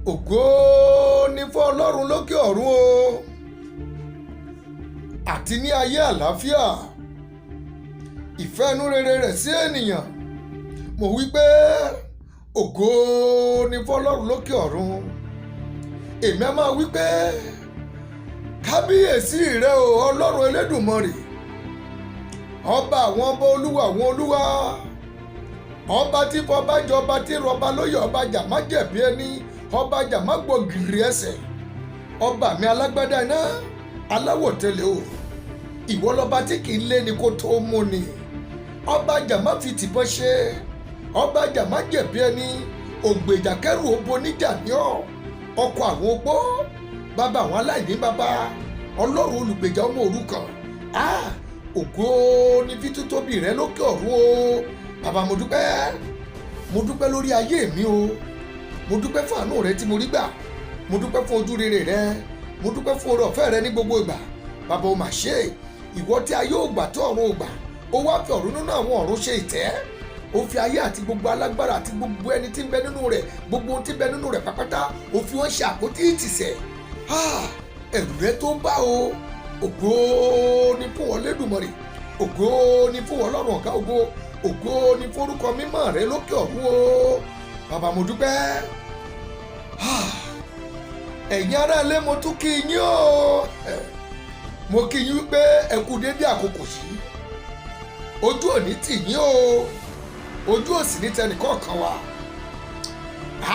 Ògo ni fún Ọlọ́run lókè ọ̀run o, àti ní ayé àlàáfíà, ìfẹ́ inú rere rẹ̀ sí ènìyàn. Mo wí pé ògo ni fún Ọlọ́run lókè ọ̀run. Èmi á máa wí pé kábíyèsí rẹ o, Ọlọ́run Elédùmarè, ọba àwọn ọba, olúwa àwọn olúwa, ọba tí fọba jọba, tí rọba lóyè, ọba jàmá jẹ̀bi ẹni, ọba jàmá gbọ́ gìrì ẹsẹ̀, ọba mi alágbádá iná, aláwọ̀ tẹ́lẹ̀ o. Ìwọ lọba tí kì í lé ni kó tó mú ni, ọba jàmá fi tìbọn ṣe, ọba jàmá jẹ̀bi ẹni, ògbèjà kẹrù òbo níjà ní ọ, ọkọ àwọn opó, bàbá àwọn aláìní bàbá, Ọlọ́run olùgbèjà ọmọ òrukàn. Ah, ògo ní fi títóbi rẹ lókè ọ̀run o. Bàbá, mo dúpẹ́, mo dúpẹ́ lórí ayé mi o. Mo dúpẹ́ fún àánú rẹ tí mo rí gbà. Mo dúpẹ́ fún ojú rere rẹ. Mo dúpẹ́ fún oore ọ̀fẹ́ rẹ ní gbogbo ìgbà. Bàbá, o mà ṣe. Ìwọ tí ayé ò gbà tó ọ̀run ò gbà, ó wá fi ọ̀run nínú àwọn ọ̀run ṣe ìtẹ́. Ó fi ayé àti gbogbo alágbára àti gbogbo ẹni tí ń bẹ nínú rẹ̀, gbogbo ohun tí ń bẹ nínú rẹ̀ pápátá, ó fi wọ́n ṣe àpótí ìtìsẹ̀. Ẹ̀rù rẹ tó bá o. Ògo ni fún wọn Lédùmarè, ògo ni fún wọn Ọlọ́run ọ̀gá ògo, ògo ni forúkọ mímọ́ rẹ lókè ọ̀run o. Bàbá, mo dúpẹ́. Ẹ̀yin aráalé, mo tún kí yín o. Mo kí yín wípé ẹ kú dédé àkókò yìí. Ojú òní tì yín o, ojú òsì ní tẹnìkọ̀ọ̀kan wa.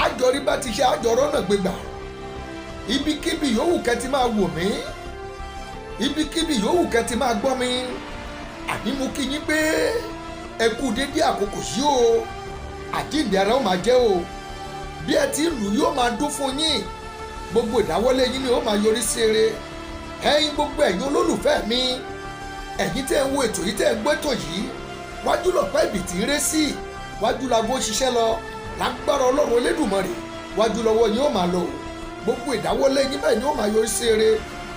Àjọrí bá ti ṣe àjọrọ́ náà gbégbà. Ibikíbi yòówù kẹ́ ti máa wò mí, ibikíbi yòówù kẹ́ ti máa gbọ́ mi, àní mo kí yín pé ẹ kú dédé àkókò yìí o. Àjíǹde ara ó máa jẹ́ o. Bí ẹ ti ń lù yóò máa dún fún yín. Gbogbo ìdáwọ́lé yín ni ó máa yọrí sí eré. Ẹ̀yin, gbogbo ẹ̀yin olólùfẹ́ mi, ẹ̀yin tẹ́ ń wo ètò yìí, tẹ́ ń gbọ́ ètò yìí, wájú lọ̀pá ẹ̀bìtì ń ré sí, wájú lago ṣiṣẹ́ lọ. Lágbára Ọlọ́run Elédùmarè, wájú lọ́wọ́ yín ó máa lọ. Gbogbo ìdáwọ́lé yín bẹ́ẹ̀ ni ó máa yọrí sí eré.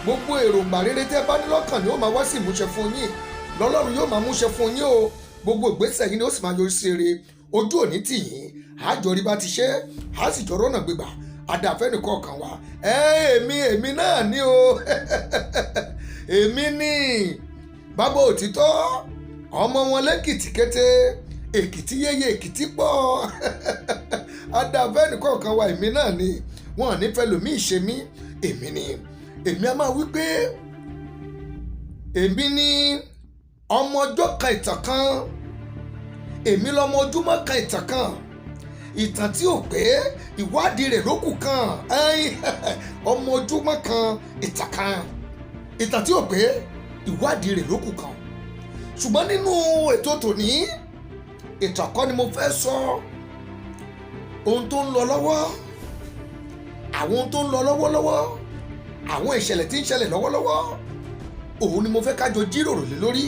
Gbogbo èròǹgbà rere tẹ́ bá ní lọ́kàn ni ó máa wá sí ìmúṣẹ fún yín, lọ́lọ́run yóò máa múṣẹ fún yín o. Gbogbo ìgbésẹ̀ yín ni ó sì máa yọrí sí eré. Ojú òní tì yín. Àjọrí bá ti ṣe, á sì jọ rọ́nà gbégbà. Àdàfẹ́ nìkan kan wá. Ẹ èmi náà ní o. Èmi ní bàbá òtítọ́, ọmọ wọn lẹ́kìtì kété, Èkìtì yéye, Èkìtì pọ̀. Àdàfẹ́ nìkan kan wá. Èmi náà ní, wọn ò ní fẹ́ lòmíì ṣe mí. Èmi ni. Èmi a máa wí pé èmi ní ọmọ ọjọ́ kan ìtàn kan, èmi lọmọ ojúmọ́ kan ìtàn kan, ìtàn tí ò pé, ìwádìí rẹ̀ ló kù kan. Ọmọ ojúmọ́ kan ìtàn kan, ìtàn tí ò pé, ìwádìí rẹ̀ ló kù kan. Ṣùgbọ́n nínú ètò tòní, ìtàn kọ́ ni mo fẹ́ sọ. Ohun tó ń lọ lọ́wọ́, àwọn ohun tó ń lọ lọ́wọ́lọ́wọ́, àwọn ìṣẹ̀lẹ̀ tí ń ṣẹlẹ̀ lọ́wọ́lọ́wọ́, òun ni mo fẹ́ ká jọ jíròrò lé lórí,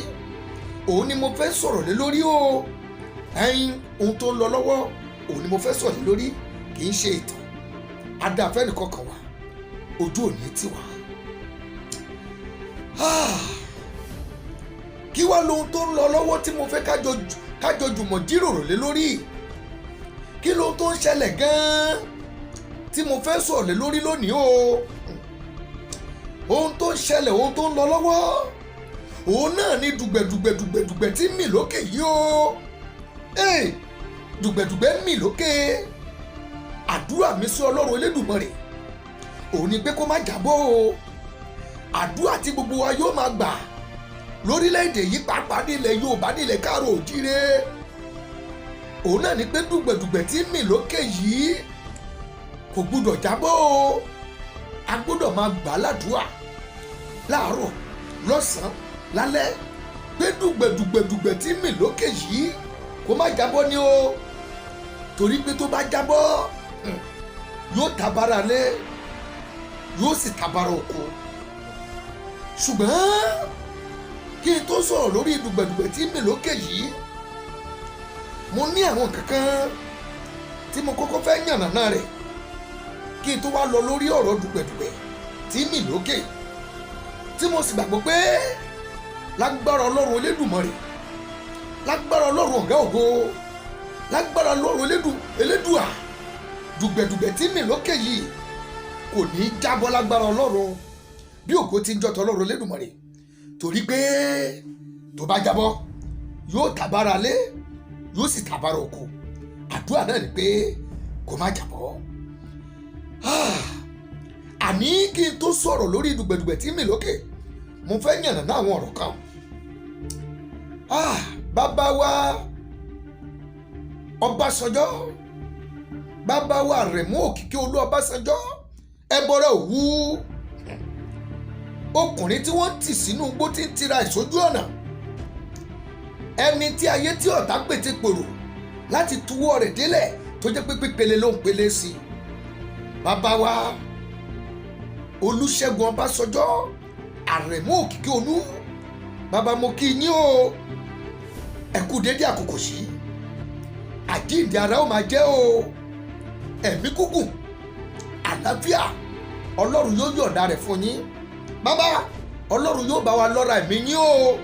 òun ni mo fẹ́ sọ̀rọ̀ lé lórí o. Ẹyin, ohun tó ń lọ lọ́wọ́, òun ni mo fẹ́ sọ̀rọ̀ lé lórí, kì í ṣe ìtàn. Adáfẹ́ nìkan kan wà, ojú òní tì wá. Ah, kí wá lohun tó ń lọ lọ́wọ́ tí mo fẹ́ kájọ jùmọ̀ jíròrò lé lórí? Kí lohun tó ń ṣẹlẹ̀ gan-an tí mo fẹ́ sọ̀rọ̀ lé lórí lónìí o? Ohun tó ń ṣẹlẹ̀, ohun tó ń lọ lọ́wọ́, òun náà ní dùgbẹ̀dùgbẹ̀dùgbẹ̀dùgbẹ̀ tí mì lókè yìí o. Ee, dùgbẹ̀dùgbẹ̀ mì lókè. Àdúrà mi sí Ọlọ́run Elédùmarè òun ni pé kó má jábọ́ o. Àdúrà tí gbogbo wa yóò máa gbà lórílẹ̀‐èdè yìí, pàápàá nílẹ̀ Yorùbá, nílẹ̀ káàró òjíire, òun náà ni pé dùgbẹ̀dùgbẹ̀ tí mì lókè yìí kò gbúdọ̀ jábọ́ o. A gbọ́dọ̀ máa gbà á ládùúà láàárọ̀, lọ́sàn-án, lálẹ́ pé dùgbẹ̀dùgbẹ̀dùgbẹ̀ tí mì lókè yìí kó má jábọ́ ni o. Torí pé tó bá jábọ́, yóò tabara lé, yóò sì tabara oko. Ṣùgbọ́n kí n tó sọ̀rọ̀ lórí dùgbẹ̀dùgbẹ̀ tí mì lókè yìí, mo ní àwọn kankan tí mo kọ́kọ́ fẹ́ yànnàná rẹ̀ kí n tó wá lọ lórí ọ̀rọ̀ dùgbẹ̀dùgbẹ̀ tí mì lókè, tí mo sì gbàgbọ́ pé lágbára Ọlọ́run Elédùmarè, lágbára Ọlọ́run ọ̀gá ògo, lágbára Ọlọ́run Elédùà. Dùgbẹ̀dùgbẹ̀ tí mì lókè yìí kò ní í jábọ́ lágbára Ọlọ́run, bí ògo ti ń jọ́tọ̀ Ọlọ́run Lédùmarè, torí pé tó bá jábọ́, yóò tàbára lé, yóò sì tàbára oko. Àdúrà náà ni pé kó má jábọ́. Àní kí n tó sọ̀rọ̀ lórí dùgbẹ̀dùgbẹ̀ tí mì lókè, mo fẹ́ yànnàná àwọn ọ̀rọ̀ kan. Bàbá wa Ọbásanjọ́, bàbá wa Rẹ̀mú Òkìkí Olú Ọbásanjọ́, ẹbọrẹ òwú, ọkùnrin tí wọ́n tì sínú igbó tí ń tira ìsójú ọ̀nà, ẹni tí ayé tí ọ̀tá pète pèrò láti tuwọ́ rẹ̀ délẹ̀, tó jẹ́ pé pípele ló ń pele sí i. Bàbá wa Olúṣẹ́gun Ọbásanjọ́, Àrẹ̀mú Òkìkí Olú, bàbá, mo kí yín o. Ẹ kú dédé àkókò yìí. Àjíǹde ara ó máa jẹ́ o. Ẹ̀mí gígùn, àlàáfíà, Ọlọ́run yóò yọ̀ǹda rẹ̀ fún yín. Bàbá, Ọlọ́run yóò bá wa lọ́ra ẹ̀mí yín o.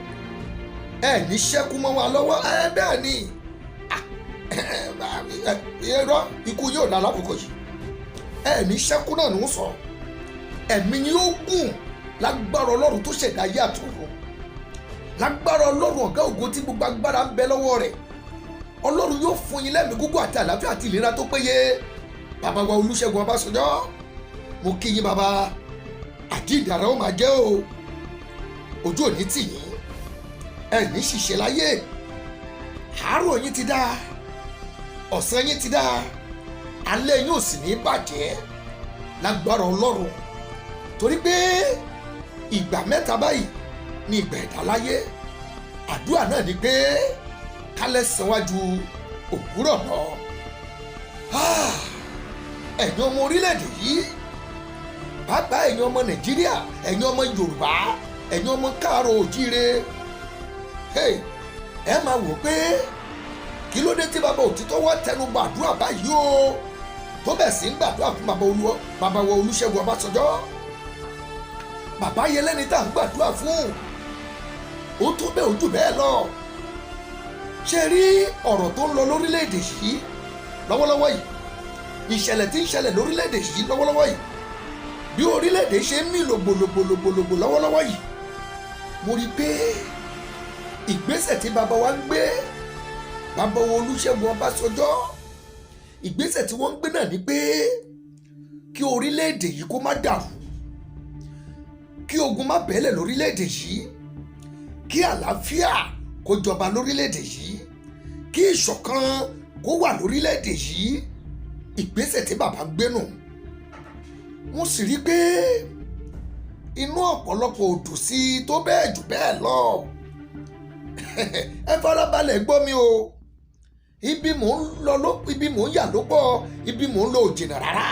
Ẹ ní ṣẹ́kù mọ́ wa lọ́wọ́. Ẹ bẹ́ẹ̀ ni, irọ́, ikú yóò dá lákòókò yìí. Ẹ ní ṣẹ́kù náà ní sọ. Ẹ̀mí yín ó gùn lágbára Ọlọ́run tó ṣẹ̀dá ayé àtọ̀run, lágbára Ọlọ́run ọ̀gá ògo tí gbogbo agbára ń bẹ lọ́wọ́ rẹ̀. Ọlọ́run yóò fún yín lẹ́mìí gígùn àti àlàáfíà àti ìlera tó péye. Bàbá wa Olúṣẹ́gun Ọbásanjọ́, mo kí yín, bàbá. Àjíǹde ara ó máa jẹ́ o. Ojú òní tì yín, ẹ ní ṣìṣe láyé. Àárọ̀ yín ti dáa, ọ̀sán yín ti dáa, alẹ́ yín ò sì ní bàjẹ́ lágbára Ọlọ́run, torí pé ìgbà mẹ́ta báyìí ní ìgbà ẹ̀dá láyé. Àdúrà náà ni pé kálẹ̀ sanwájú òwúrọ̀ lọ. Ẹ̀yin ọmọ orílẹ̀-èdè yìí, pàápàá ẹ̀yin ọmọ Nàìjíríà, ẹ̀yin ọmọ Yorùbá, ẹ̀yin ọmọ káàárọ̀ òjíire, ẹ máa wò pé kí ló dé tí bàbá òtítọ́ wá tẹnu gbàdúrà báyìí o, tó bẹ̀ sí ń gbàdúrà fún bàbá olúwa, bàbá wa Olúṣẹ́gun Ọbásanjọ́. Bàbá yẹn lẹ́ni tá à ń gbàdúrà fún, ó tó bẹ́ẹ̀, ojú bẹ́ẹ̀ lọ. Ṣe rí ọ̀rọ̀ tó ń lọ lórílẹ̀‐èdè yìí lọ́wọ́lọ́wọ́ yìí, ìṣẹ̀lẹ̀ tí ń ṣẹlẹ̀ lórílẹ̀‐èdè yìí lọ́wọ́lọ́wọ́ yìí, bí orílẹ̀‐èdè ṣe ń mì lògbòlògbòlògbò lọ́wọ́lọ́wọ́ yìí, mo rí i pé ìgbésẹ̀ tí bàbá wa ń gbé, bàbá wa Olúṣẹ́gun Ọbásanjọ́, ìgbésẹ̀ tí wọ́n ń gbé náà ni pé kí orílẹ̀‐èdè yìí kó má dàrú, kí ogun má bẹ́lẹ̀ lórílẹ̀‐èdè yìí, kí àlàáfíà kó jọba lórílẹ̀‐èdè yìí, kí ìṣọ̀kan kó wà lórílẹ̀‐èdè yìí. Ìgbésẹ̀ tí bàbá ń gbé nù. Mo sì rí pé inú ọ̀pọ̀lọpọ̀ ò dùn sí i tó bẹ́ẹ̀ jù bẹ́ẹ̀ lọ. Ẹ farabalẹ̀ gbọ́ mi o. Ibi mò ń lọ ló, ibi mò ń yà ló pọ̀, ibi mò ń lọ ò jìnnà rárá.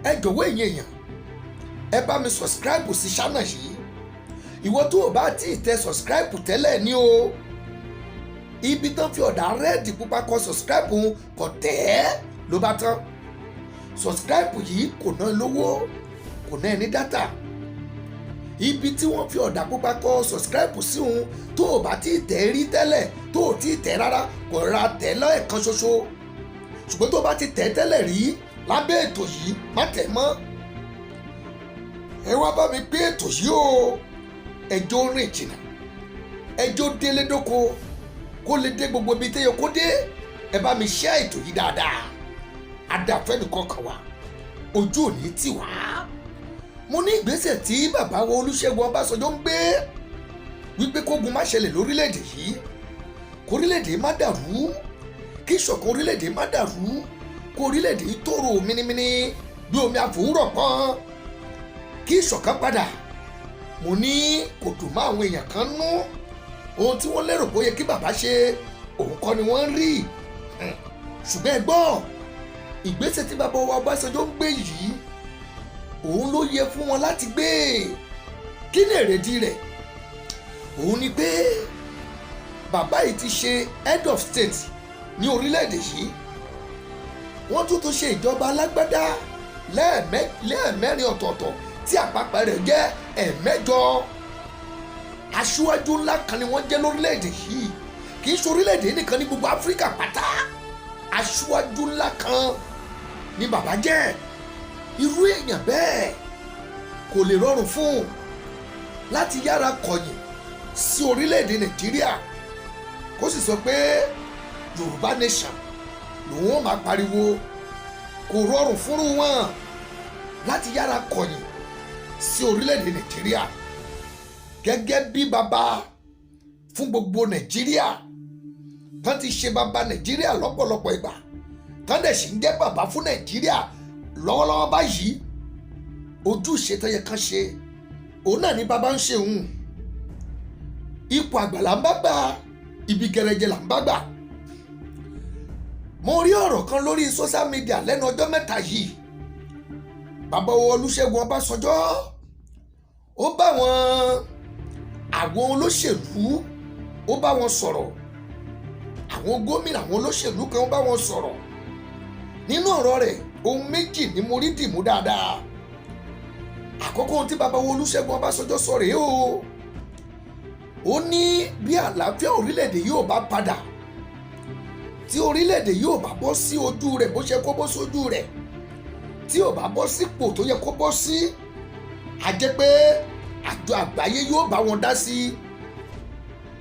Ẹ jọ̀wọ́, ẹ̀yin èèyàn, ẹ bá mi subscribe sí channel yìí. Ìwọ tó o bá tí ì tẹ subscribe tẹ́lẹ̀ ní o, ibi tán fi ọ̀dà red pupa kọ subscribe ń kọ, tẹ̀ ẹ́ ló bá tán. Subscribe yìí kò ná lówó, kò ná ẹ ní data. Ibi tí wọ́n fi ọ̀dà pupa kọ subscribe sí òun, tó o bá tí ì tẹ̀ rí tẹ́lẹ̀, tó o tí ì tẹ̀ rárá, kò ra tẹ̀ lẹ́ẹ̀kan ṣoṣo. Ṣùgbọ́n tó o bá ti tẹ̀ tẹ́lẹ̀ rí lábẹ́ ètò yìí, má tẹ̀ mọ́. Ẹ wá bá mi gbé ètò yìí o. Ẹjọ́ rìn jìnnà, ẹjọ́ délé dóko, kó lè dé gbogbo ibi téye kó dé. Ẹ bá mi ṣe ètò yìí dáadáa. Adàfẹ́ nìkan kan wá, ojú ò ní tì wá. Mo ní ìgbésẹ̀ tí bàbá wa Olúṣẹ́gun Ọbásanjọ́ ń gbé wípé kógun má ṣẹlẹ̀ lórílẹ̀‐èdè yìí, kórílẹ̀‐èdè má dàrú, kí ìṣọ̀kan orílẹ̀‐èdè má dàrú, kó orílẹ̀‐èdè yìí tòrò mínímíní bí omi àfòwúrọ̀ pọ́n, kí ìṣọ̀kan padà. Mo ní kò dùn mọ́ àwọn èèyàn kan nú. Ohun tí wọ́n lérò bóyá kí bàbá ṣe, òun kọ́ ni wọ́n ń rí. Ṣùgbọ́n ẹ gbọ́, ìgbésẹ̀ tí bàbá wa Ọbásanjọ́ ń gbé yìí, òun ló yẹ fún wọn láti gbé. Kí ni èrèdí rẹ̀? Òun ni pé bàbá yìí ti ṣe head of state ní orílẹ̀-èdè yìí. Wọ́n tún tún ṣe ìjọba alágbádá lẹ́ẹ̀mẹ́rin ọ̀tọ̀ọ̀tọ̀, tí àpapọ̀ rẹ̀ jẹ́ 8. Aṣíwájú ńlá kan ni wọ́n jẹ́ lórílẹ̀-èdè yìí. Kì í ṣe orílẹ̀-èdè nìkan, ní gbogbo Áfíríkà pátá, aṣíwájú ńlá kan. Ni bàbá jẹ́. Irú èèyàn bẹ́ẹ̀ kò lè rọrùn fún un láti yára kọ̀yìn sí orílẹ̀-èdè Nàìjíríà, kó sì sọ pé Yorùbá Nation lòun ó máa pariwo. Kò rọrùn fúnrú wọn láti yára kọ̀yìn sí orílẹ̀-èdè Nàìjíríà gẹ́gẹ́ bí bàbá fún gbogbo Nàìjíríà, tán ti ṣe bàbá Nàìjíríà lọ́pọ̀lọpọ̀ ìgbà, tán dẹ̀ sì ń jẹ́ bàbá fún Nàìjíríà lọ́wọ́lọ́wọ́ báyìí. Ojúṣe tó yẹ kán ṣe, òun náà ní bàbá ń ṣe. Òun ipò àgbà là ń bá gbà, ibi gẹrẹjẹ là ń bá gbà. Mo rí ọ̀rọ̀ kan lórí social media lẹ́nu ọjọ́ mẹ́ta yìí. Bàbá Olúṣẹ́gun Ọbásanjọ́, ó bá wọn àwọn olóṣèlú, ó bá wọn sọ̀rọ̀, àwọn gómìnà, àwọn olóṣèlú kan, ó bá wọn sọ̀rọ̀. Nínú ọ̀rọ̀ rẹ̀, ohun méjì ni mo rí dìmú dáadáa. Àkọ́kọ́, ohun tí bàbá Olúṣẹ́gun Ọbásanjọ́ sọ rèé o. Ó ní bí àlàáfíà orílẹ̀-èdè yóò bá padà, tí orílẹ̀-èdè yóò bá bọ́ sí ojú rẹ̀ bó ṣe kó bọ́ sójú rẹ̀, tí ò bá bọ́ sípò tó yẹ kó bọ́ sí, a jẹ́ pé àjọ àgbáyé yóò bá wọn dá sí.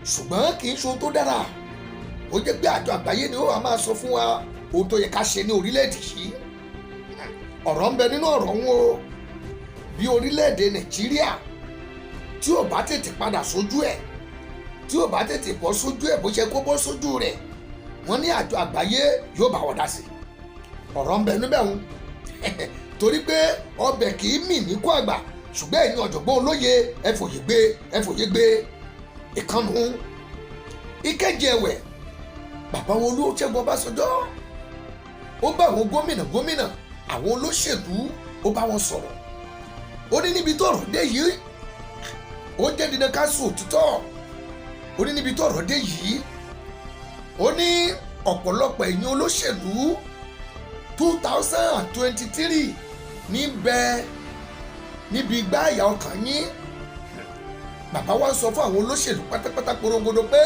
Ṣùgbọ́n kì í ṣe ohun tó dára ó jẹ́ pé àjọ àgbáyé ni ó wà máa sọ fún wa ohun tó yẹ ká ṣe ní orílẹ̀-èdè yìí. Ọ̀rọ̀ ń bẹ nínú ọ̀rọ̀ ń o. Bí orílẹ̀-èdè Nàìjíríà tí ò bá tètè padà sójú ẹ̀, tí ò bá tètè bọ́ sójú ẹ̀ bó ṣe kó bọ́ sójú rẹ̀, wọ́n ní àjọ àgbáyé yóò bá wọn dá sí. Ọ̀rọ̀ ń bẹ níbẹ̀ ń, torí pé ọbẹ̀ kì í mì ní kó àgbà. Ṣùgbọ́n ẹ̀yin ọ̀jọ̀gbọ́n olóye, ẹ fòye gbé, ẹ fòye gbé. Ìkànnù ìkejì ẹ̀wẹ̀, bàbá wọn Olúṣẹ́gun Ọbásanjọ́, ó bá àwọn gómìnà gómìnà, àwọn olóṣèlú, ó bá wọn sọ̀rọ̀. Ó ní níbi tó ọ̀rọ̀ dé yìí, ó jẹ́ dandan ká sọ òtítọ́. Ó ní níbi tó ọ̀rọ̀ dé yìí, ó ní ọ̀pọ̀lọpọ̀ ẹ̀yin olóṣèlú, 2023 níbẹ̀ níbi igbá àyà ọkàn yín. Bàbá wa ń sọ fún àwọn olóṣèlú pátápátá porongodo pé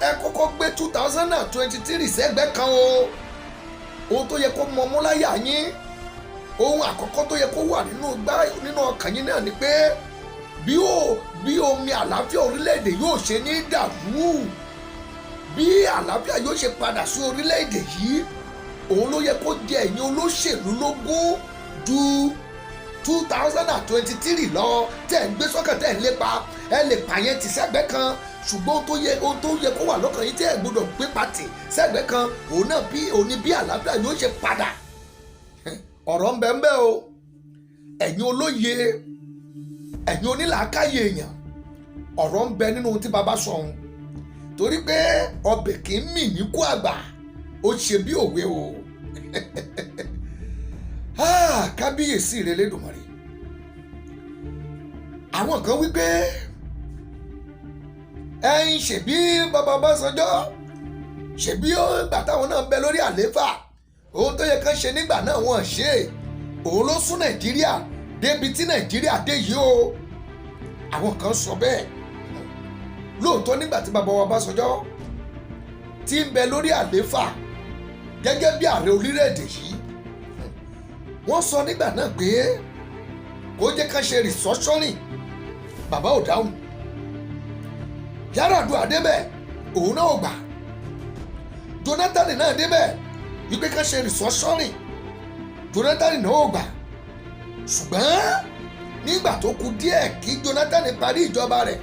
ẹ kọ́kọ́ gbé 2023 sẹ́gbẹ́ kan o. Ohun tó yẹ kó mọmú láyà yín, ohun àkọ́kọ́ tó yẹ kó wà nínú gbá nínú ọkàn yín náà ni pé bí omi àlàáfíà orílẹ̀-èdè yóò ṣe ní dàrú, bí àlàáfíà yóò ṣe padà sí orílẹ̀-èdè yìí, òun ló yẹ kó jẹ ẹ̀yin olóṣèlú lógún ju 2023 lọ tẹ̀ ń gbé sọ́kàn, tẹ̀ ń lépa. Ẹ lè pààyàn tì sẹ́gbẹ́ kan, ṣùgbọ́n ohun tó yẹ kó wà lọ́kàn yín tí ẹ gbọ́dọ̀ gbé pàtì sẹ́gbẹ́ kan, òun náà bí òun ní bí àlàáfíà yóò ṣe padà. Ọ̀rọ̀ ń bẹ ń bẹ o. Ẹ̀yin olóye, ẹ̀yin onílàákàyè èèyàn, ọ̀rọ̀ ń bẹ nínú ohun tí bàbá sọ ohun, torí pé ọbẹ̀ kì í mì ní kó àgbà, ó ṣe bí òwe o. Ah, kábíyèsí rẹ lẹ́dùnmọ̀rẹ́. Àwọn kan wí pé ẹ̀yin, ṣèbí bàbá Ọbásanjọ́, ṣèbí ó gbà táwọn náà ń bẹ lórí àlééfà, ohun tó yẹ kán ṣe nígbà náà wọ́n ṣe, òun ló sún Nàìjíríà débi tí Nàìjíríà dé yìí o. Àwọn kan sọ bẹ́ẹ̀. Lóòótọ́, nígbà tí bàbá wa Ọbásanjọ́ ti ń bẹ lórí àlééfà gẹ́gẹ́ bí ààrẹ orílẹ̀-èdè yìí, wọ́n sọ nígbà náà pé kó jẹ́ ká ṣe restructuring, bàbá ò dáhùn. Yar'Adua débẹ̀, òun náà ò gbà. Jonathan náà débẹ̀ wípé ká ṣe restructuring, Jonathan náà ò gbà. Ṣùgbọ́n nígbà tó kù díẹ̀ kí Jonathan parí ìjọba rẹ̀,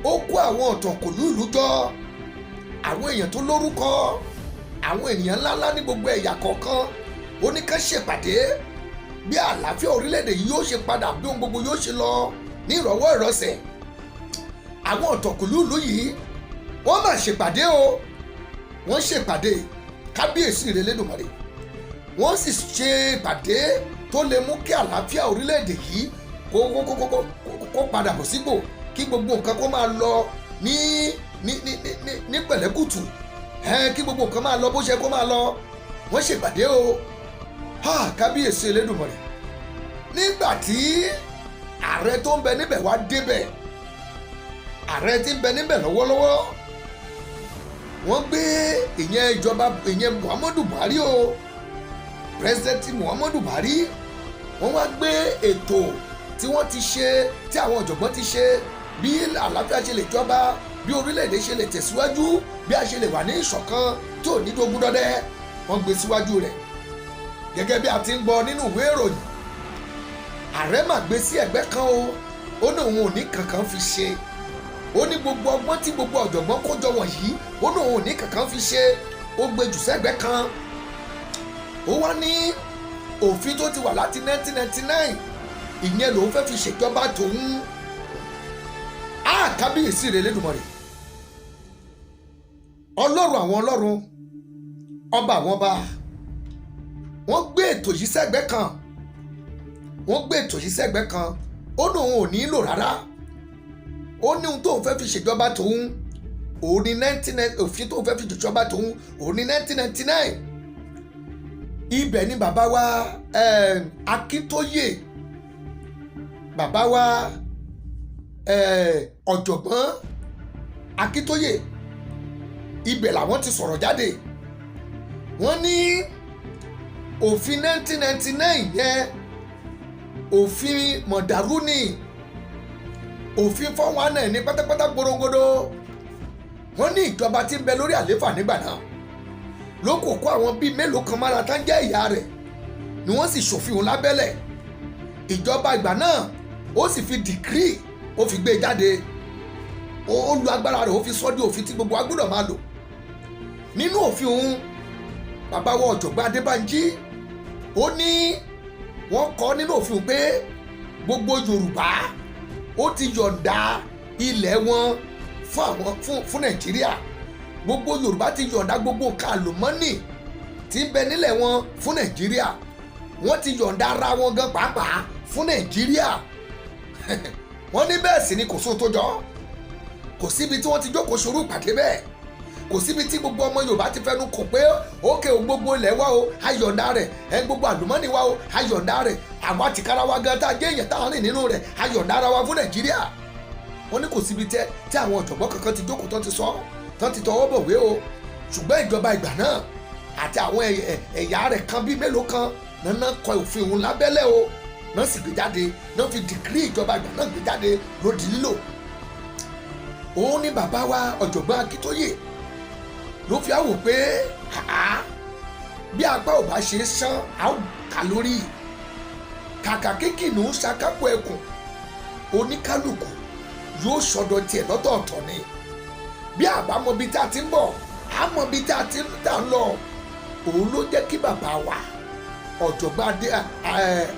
ó kó àwọn ọ̀tọ̀kùlú ìlú jọ, àwọn èèyàn tó lórúkọ, àwọn ènìyàn ńláńlá ní gbogbo ẹ̀yà kọ̀ọ̀kan. Ó ní ká ṣèpàdé bí àlàáfíà orílẹ̀-èdè yìí yóò ṣe padà, bí ohun gbogbo yóò ṣe lọ ní ìrọ̀wọ́ ìrọsẹ̀. Àwọn ọ̀tọ̀kùlú ìlú yìí, wọ́n máa ṣèpàdé o. Wọ́n ṣèpàdé, kábíyèsí rẹ̀ lẹ́dùnmọ̀rẹ́. Wọ́n sì ṣe ìpàdé tó lè mú kí àlàáfíà orílẹ̀-èdè yìí kó padà bọ̀ sípò, kí gbogbo nǹkan kó máa lọ ní pẹ̀lẹ́kùtù, kí gbogbo nǹkan máa lọ bó ṣe kó máa lọ. Wọ́n ṣèpàdé o. Ha, kábíyèsí Elédùmarè. Nígbà tí ààrẹ tó ń bẹ níbẹ̀ wá débẹ̀, ààrẹ tí ń bẹ níbẹ̀ lọ́wọ́lọ́wọ́, wọ́n gbé ìyẹn ìjọba, ìyẹn Muhammadu Buhari o. President Muhammadu Buhari, wọ́n wá gbé ètò tí wọ́n ti ṣe, tí àwọn ọ̀jọ̀gbọ́n ti ṣe, bí àlàáfíà ṣe lè jọba, bí orílẹ̀-èdè ṣe lè tẹ̀síwájú, bí a ṣe lè wà ní ìṣọ̀kan tí ò ní dógún dọ́dẹ́, wọ́n gbé síwájú rẹ̀. Gẹ́gẹ́ bí a ti ń gbọ́ nínú ìwé ìròyìn, ààrẹ mà gbé sí ẹ̀gbẹ́ kan o. Ó ní òun ò ní kankan fi ṣe. Ó ní gbogbo ọgbọ́n tí gbogbo ọ̀jọ̀gbọ́n kó jọ wọ̀nyí, ó ní òun ò ní kankan fi ṣe. Ó gbé jù sẹ́gbẹ́ kan. Ó wá ní òfin tó ti wà láti 1999, ìyẹn lòun fẹ́ fi ṣèjọba tòun. Á kábíyèsí rẹ̀ lẹ́dùnmọ̀rẹ̀, Ọlọ́run àwọn ọlọ́run, ọba àwọn ọba. Wọ́n gbé ètò yìí sẹ́gbẹ́ kan, wọ́n gbé ètò yìí sẹ́gbẹ́ kan. Ó ní òun ò ní lò rárá. Ó ní ohun tóun fẹ́ fi ṣèjọba tòun, òun ní 99, òfin tóun fẹ́ fi ṣèjọba tòun, òun ní 1999. Ibẹ̀ ni bàbá wa Akíntóyè, bàbá wa ọ̀jọ̀gbọ́n Akíntóyè, ibẹ̀ làwọn ti sọ̀rọ̀ jáde. Wọ́n ní òfin 1999 yẹn, òfin mọ̀dàrú ni, òfin 419 ní pátápátá gbòròngodo. Wọ́n ní ìjọba tí ń bẹ lórí àléfà nígbà náà ló kò kó àwọn bíi mélòó kan mára tán jẹ́ ìyá rẹ̀ ni wọ́n sì ṣòfin òun lábẹ́lẹ̀. Ìjọba ìgbà náà, ó sì fi decree, ó fi gbé e jáde. Ó lu agbára rẹ̀, ó fi sọ́ di òfin tí gbogbo wa gbọ́dọ̀ máa lò. Nínú òfin òun, bàbá wa ọ̀jọ̀gbọ́n Adébánjí, ó ní wọ́n kọ́ nínú òfin pé gbogbo Yorùbá, ó ti yọ̀ǹda ilẹ̀ wọn fún àwọn fún Nàìjíríà. Gbogbo Yorùbá ti yọ̀ǹda gbogbo nǹkan àlùmọ́nì tí ń bẹ nílẹ̀ wọn fún Nàìjíríà. Wọ́n ti yọ̀ǹda ara wọn gan pàápàá fún Nàìjíríà. Wọ́n ní bẹ́ẹ̀ sì ni kò sóhun tó jọ. Kò síbi tí wọ́n ti jókòó ṣorú ìpàdé bẹ́ẹ̀. Kò síbi tí gbogbo ọmọ Yorùbá ti fẹnu kò pé ókè o, gbogbo ilẹ̀ wa o, ayọ̀ǹda rẹ̀ ẹ, gbogbo àlùmọ́nì wa o, ayọ̀ǹda rẹ̀, àwa tìkára wa gan tá a jẹ́ èèyàn tá a rìn nínú rẹ̀, ayọ̀ǹda ara wa fún Nàìjíríà. Wọ́n ní kò síbi tẹ́ tí àwọn ọ̀jọ̀gbọ́n kankan ti jókòó tán ti sọ tán ti tọwọ́ bọ̀wé o. Ṣùgbọ́n ìjọba ìgbà náà àti àwọn ẹ̀yà rẹ̀ kan bíi mélòó kan náà kọ òfin òun lábẹ́lẹ̀ o, náà sì gbé jáde, náà fi decree ìjọba ìgbà náà gbé jáde ló di lílò. Òun ní bàbá wa ọ̀jọ̀gbọ́n Akíntóyè ló fi àwò pé bí apá ò bá ṣe sán, á kà lórí. Kàkà kíkìnù ṣakápò ẹkùn, oníkálukú yóò sọdọ̀ tiẹ̀ lọ́tọ̀ọ̀tọ̀ ni. Bí àbá mọ ibi tá a ti ń bọ̀, á mọ ibi tá a ti ń tà ń lọ. Òun ló jẹ́ kí bàbá wa ọ̀jọ̀gbọ́n adé